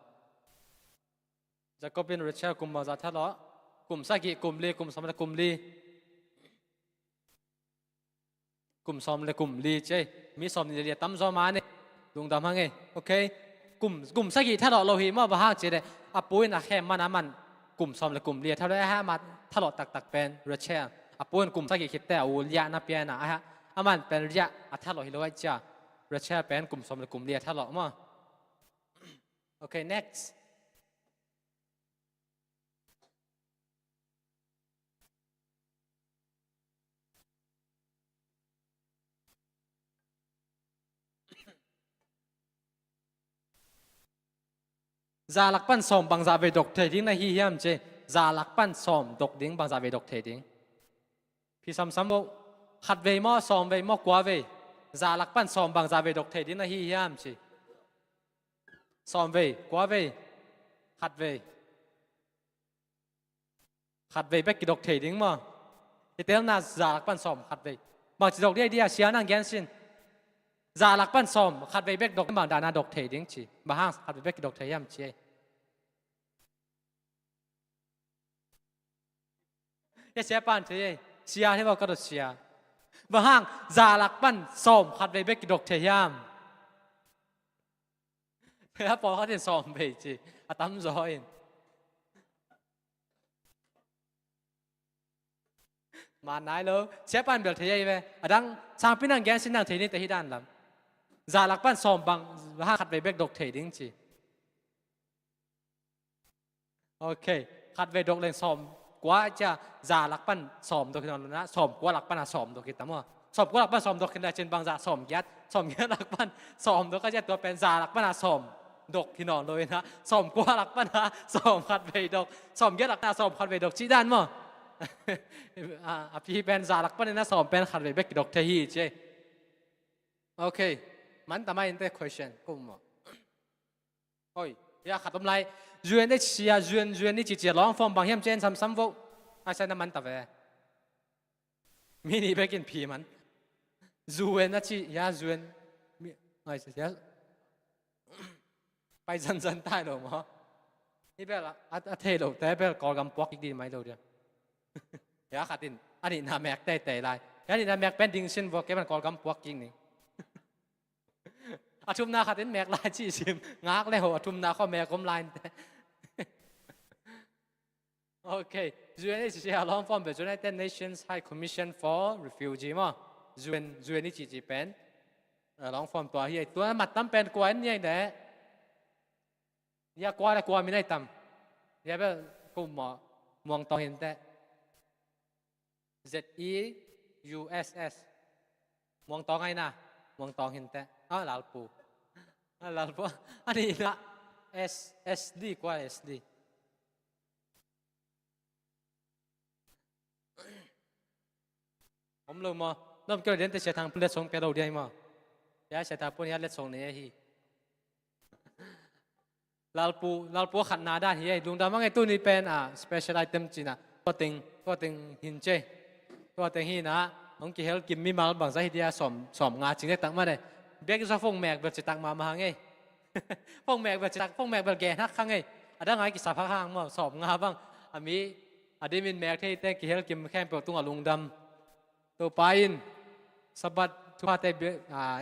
Jacob in Rachel kum bangzah thalawh. Kum sagih, kum li, kum sawm le kum li. Kum sawm le kum li ci. Mi sawm nih le li a tamzaw man e. Lungdam hang e. Ok. Kum, kum sagih thalawh lo hi maw, bang hang ci leh a pu in a khem man a man. Kum sawm le kum li a thalawh a ha, ama thalawh taktak pen Rachel. A pu in kum sagih khit te a u Leah na pia na a ha. Aman pen Leah a thalawh hi lo ai cia. Rachel pen kum sawm le kum li a thalawh maw. Ok, next. Za lak pan sawm bangzah vei dok thei ding na hi hiam ci. Za lak pan sawm dok ding, bangzah vei dok thei ding. Phi samsam bo. Khat vei maw, sawm vei maw, kua vei. Za lak pan sawm bangzah vei dok thei ding na hi hiam ci. Sawm vei, kua vei. Khat vei. Khat vei bek kidok thei ding maw. Hitelna za lak pan sawm khat vei. Bang ci dok dia dia sia nang gen sin. Za lak pan sawm khat vei bek dok bang dana dok thei ding ci. Bang hang khat vei bek kidok thei hiam ci. Ya sia pan thei. Sia thei bang ka dot sia. Bang hang za lak pan sawm khat vei bek kidok thei hiam. Ya pawlkhat in sawm vei ci. A tamzaw in. Man nai lo, sia pan bel thei ahi ve. A dang, sangpi nang gen sin nang thei ni te hi dan lam. Za lak pan sawm bang, ha khat vei bek dok thei ding ci. Ok, khat vei dok leng sawm kua cia, za lak pan sawm dok hi nawn lo na, sawm kua lak pan a sawm dok hi tam aw. Sawm kua lak pan sawm dok hi na cin bang za sawm giat, sawm giat lak pan sawm dok a cia tua pen za lak pan a sawm dok hi nawn lo ina, sawm kua lak pan a sawm khat vei dok, sawm giat lak pan a sawm khat vei dok ci dan maw. A, a pi pen za lak pan ina sawm pen khat vei bek kidok thei hi ci. Ok, man tamai inte question kum maw. Oi, ya khat om lai. U N H C R, U N, U N H C R long form bang hiam ci en samsam vo. Ai sa na man ta ve. Mi nih bekin phi man. U N a ci, ya U N. Mi, ai sa, ya. Pai zanzan tai lo maw. Hi bel a, a, a thei lo te bel Kawlgam puak kik di mai lo dia. Ya khat in, a nihna mek teitei lai. Ya nihna mek pen ding sin vo kei ban Kawlgam puak kik ni. A thumna khat in mek lai ci sim. Ngak le ho, a thumna kho mek om lai inte. Ok. U N H C R long form pen United Nations High Commission for Refugee maw. U N, U N H C R pen. A long form tua hi ei. Tua mat tam pen kua in ni ei de. Hia kua le kua min ei tam. Hia bel ko mo muang tawng hin te. Z E U S S. Muang tawng ai na. Muang tawng hin te. A lalpu. A lalpu. A ni na. S, S D kua S D. Om lo maw? Nom keu den te Sia Thang Pu letsong pia lo dia hi maw? Ya Sia Thang Pu ya letsong nei hi. Lalpu, lalpu khatna dan hi ei. Lungdam a ngei tuni pen a special item cina. Tua teng, tua teng hin ce. Tua teng hi na. Hong kihel kim mimal bangza hi dia sawm, sawm nga cing dek tak mah ne. Bek zo phone mek bel ci tak mah mah hang ei. Phone mek bel ci tak, phone mek bel gen hak hang ei. A dang ai kisap hak hang maw, sawm nga bang. A mi, a dimin mek thei te kihel kim khempeuh tungah lungdam. Topa in Sabbath thuphate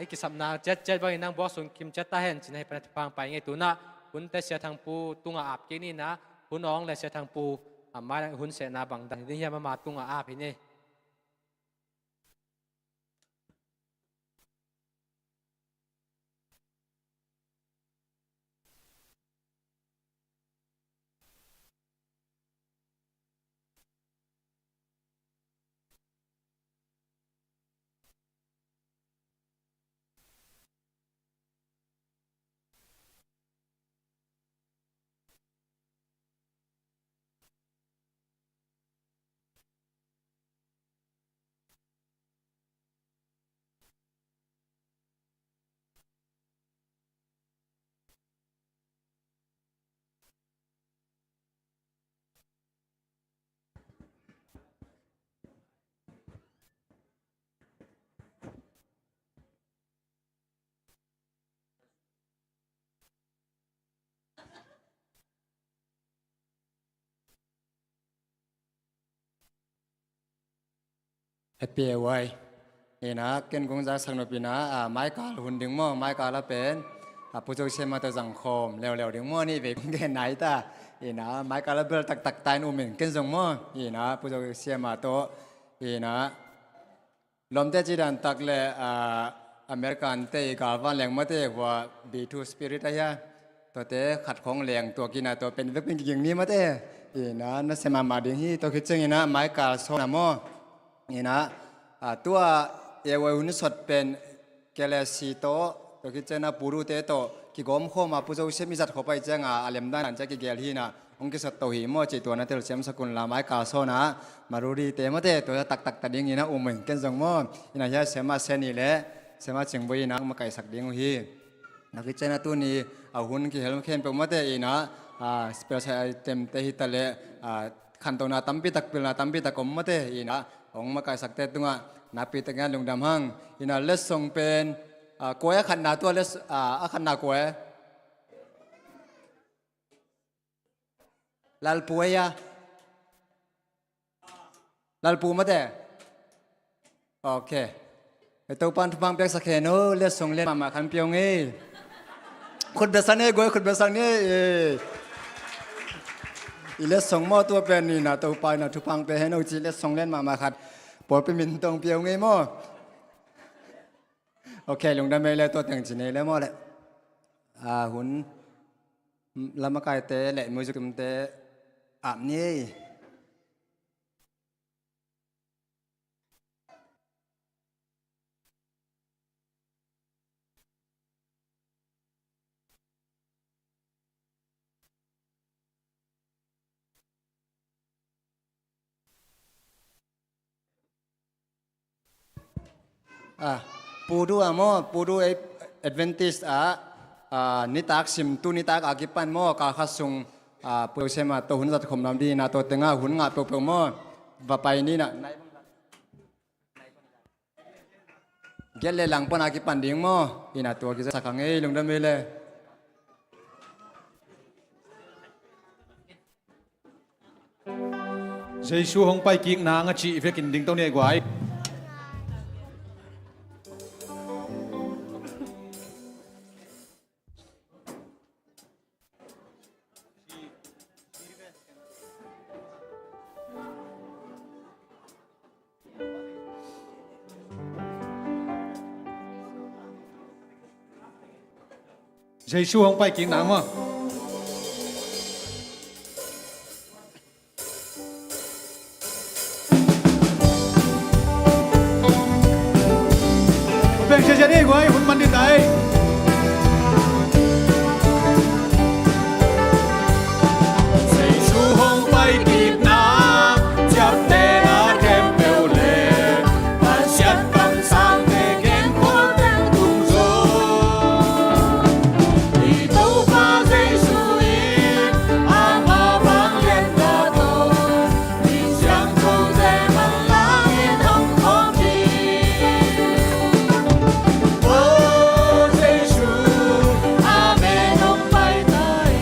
i kisapna ciatciat bangin nang buak sung kim ciat ta hen cin hei pana thupha pai ngei tuna. Hunte Sia Thang Pu tungah ap kik ni na. Hun awng le Sia Thang Pu a mai hun sehna bang dan hi ding hiam ama tungah ap hi ni. Happy A Y. Ina ken kong zaksak nop ina a maikal hun ding maw, maikal a pen a Pu Joseph ma tawh zangkhawm leuleu ding maw, nih vei kong gen nai ta. Ina maikal a bel taktak ta in um in ken zong maw. Ina Pu Joseph ma tawh ina lawmte ci dan tak le a American te i galvan leng mate hua B two spirit a hia. Tuate khat khong leng tua kina tua pen vek pen kiging ni mate. Ina na sema ma ding hi tua khit ciang ina maikal sawn a maw. Ina a tua A Y hun sot pen K L S C tawh tua khit ciang ina Purute tawh kigawm khawm a Pu Joseph i zat khawm pai ciang a a lemdan an ciang kigel hi ina. Hong kisat to hi maw cih tua na telsiam sak un la maikal sawn a Maruri te mate tua taktak ta ding ina um in ken zong maw. Ina hia sema seni le sema cingbuai ina hong makaisak ding uh hi. Na khit ciang ina tuni a hun kihel khempeuh mate ina a special item te hi ta le a khantona tampi tak pilna tampi tak om mate ina hong makaisak te tungah nakpi tak ina lungdam hang. Ina letsong pen a kua a khatna tua lets a khatna kua Lalpu ei a. Lalpu mate. Ok. Topan thupha piaksak hen o, letsong len mahmah khat pia ung ei. Khut bia sak ni, guai khut bia sak ni. I letsong maw tua pen ina Topa ina thupha pia hen o ci letsong len mahmah khat pawlpi min tawh pia ung ei maw. Ok, lungdam ei le tua teng ci nei le maw le. A hun lamakaite le music tumte ap ni ei. Ah, Pudu ah maw, Pudu ei Adventist ah, ah, nitak sim tu nitak a kipan maw, kal khat sung, ah, Pu Sem ah tawh hun zat khawm lam ding ina tua tengah hun ngah peuhpeuh maw, va pai ni na. Giat le lang pan a kipan ding maw, ina tua kizaksak hang ei, lungdam ei le. Jesu hong pai kik nang a cih vekin ding to ni ei guai. Jesu hong pai kik nang maw. Beng sia sia ni guai, hun man ding tai. Jesu hong pai kik nang, ciaptehna khempeuh le Pasian kamsangte genkholh teng tung zo. I Topa Jesu in ama vangliatna tawh, mi siangthote manlangin hong khawm hi. O Jesu, amen, hong pai ta hi.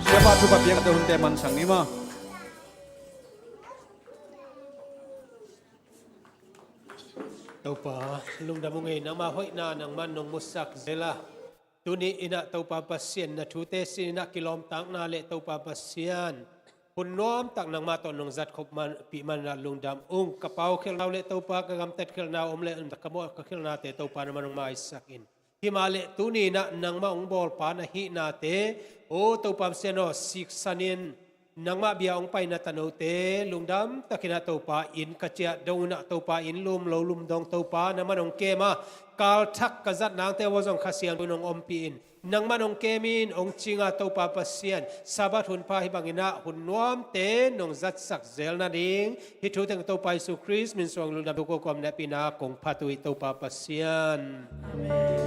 Siapa thupha piakte hunte mansak ni maw. Topa, lungdam ung ei, nangmah hoihna nangmah nong musak zel a, tuni in ah Topa Pasian, na thute sin in ah kilawmtatna le Topa Pasian, hun nuamtak nangmah tawh nong zat khop man, pih man in ah lungdam ung. Ka pau khelhna uh le Topa, ka gamtat khelhna uh om le ka mawh ka khelhnate Topa nangmah nong maisak in. Himahleh tuni in ah nangmah hong bawlpa na hihnate, o Topa Pasian aw, siksan in, nangmah bia hong paina tanote lungdam takin ah Topa inn ka ciah dong un ah Topa inn lum lo lum dong Topa nangmah hong kem a, kalthak ka zat nangte uh zong Kha Siangtho in hong ompih in, nangmah hong kem in hong cing a Topa Pasian, Sabbath hunpha hih bangin ah hun nuamte nong zatsak zel nading hih thu teng Topa Jesu Khrist min suang lungdam thu ko kawm na pina kong phat uh hi Topa Pasian. Amen.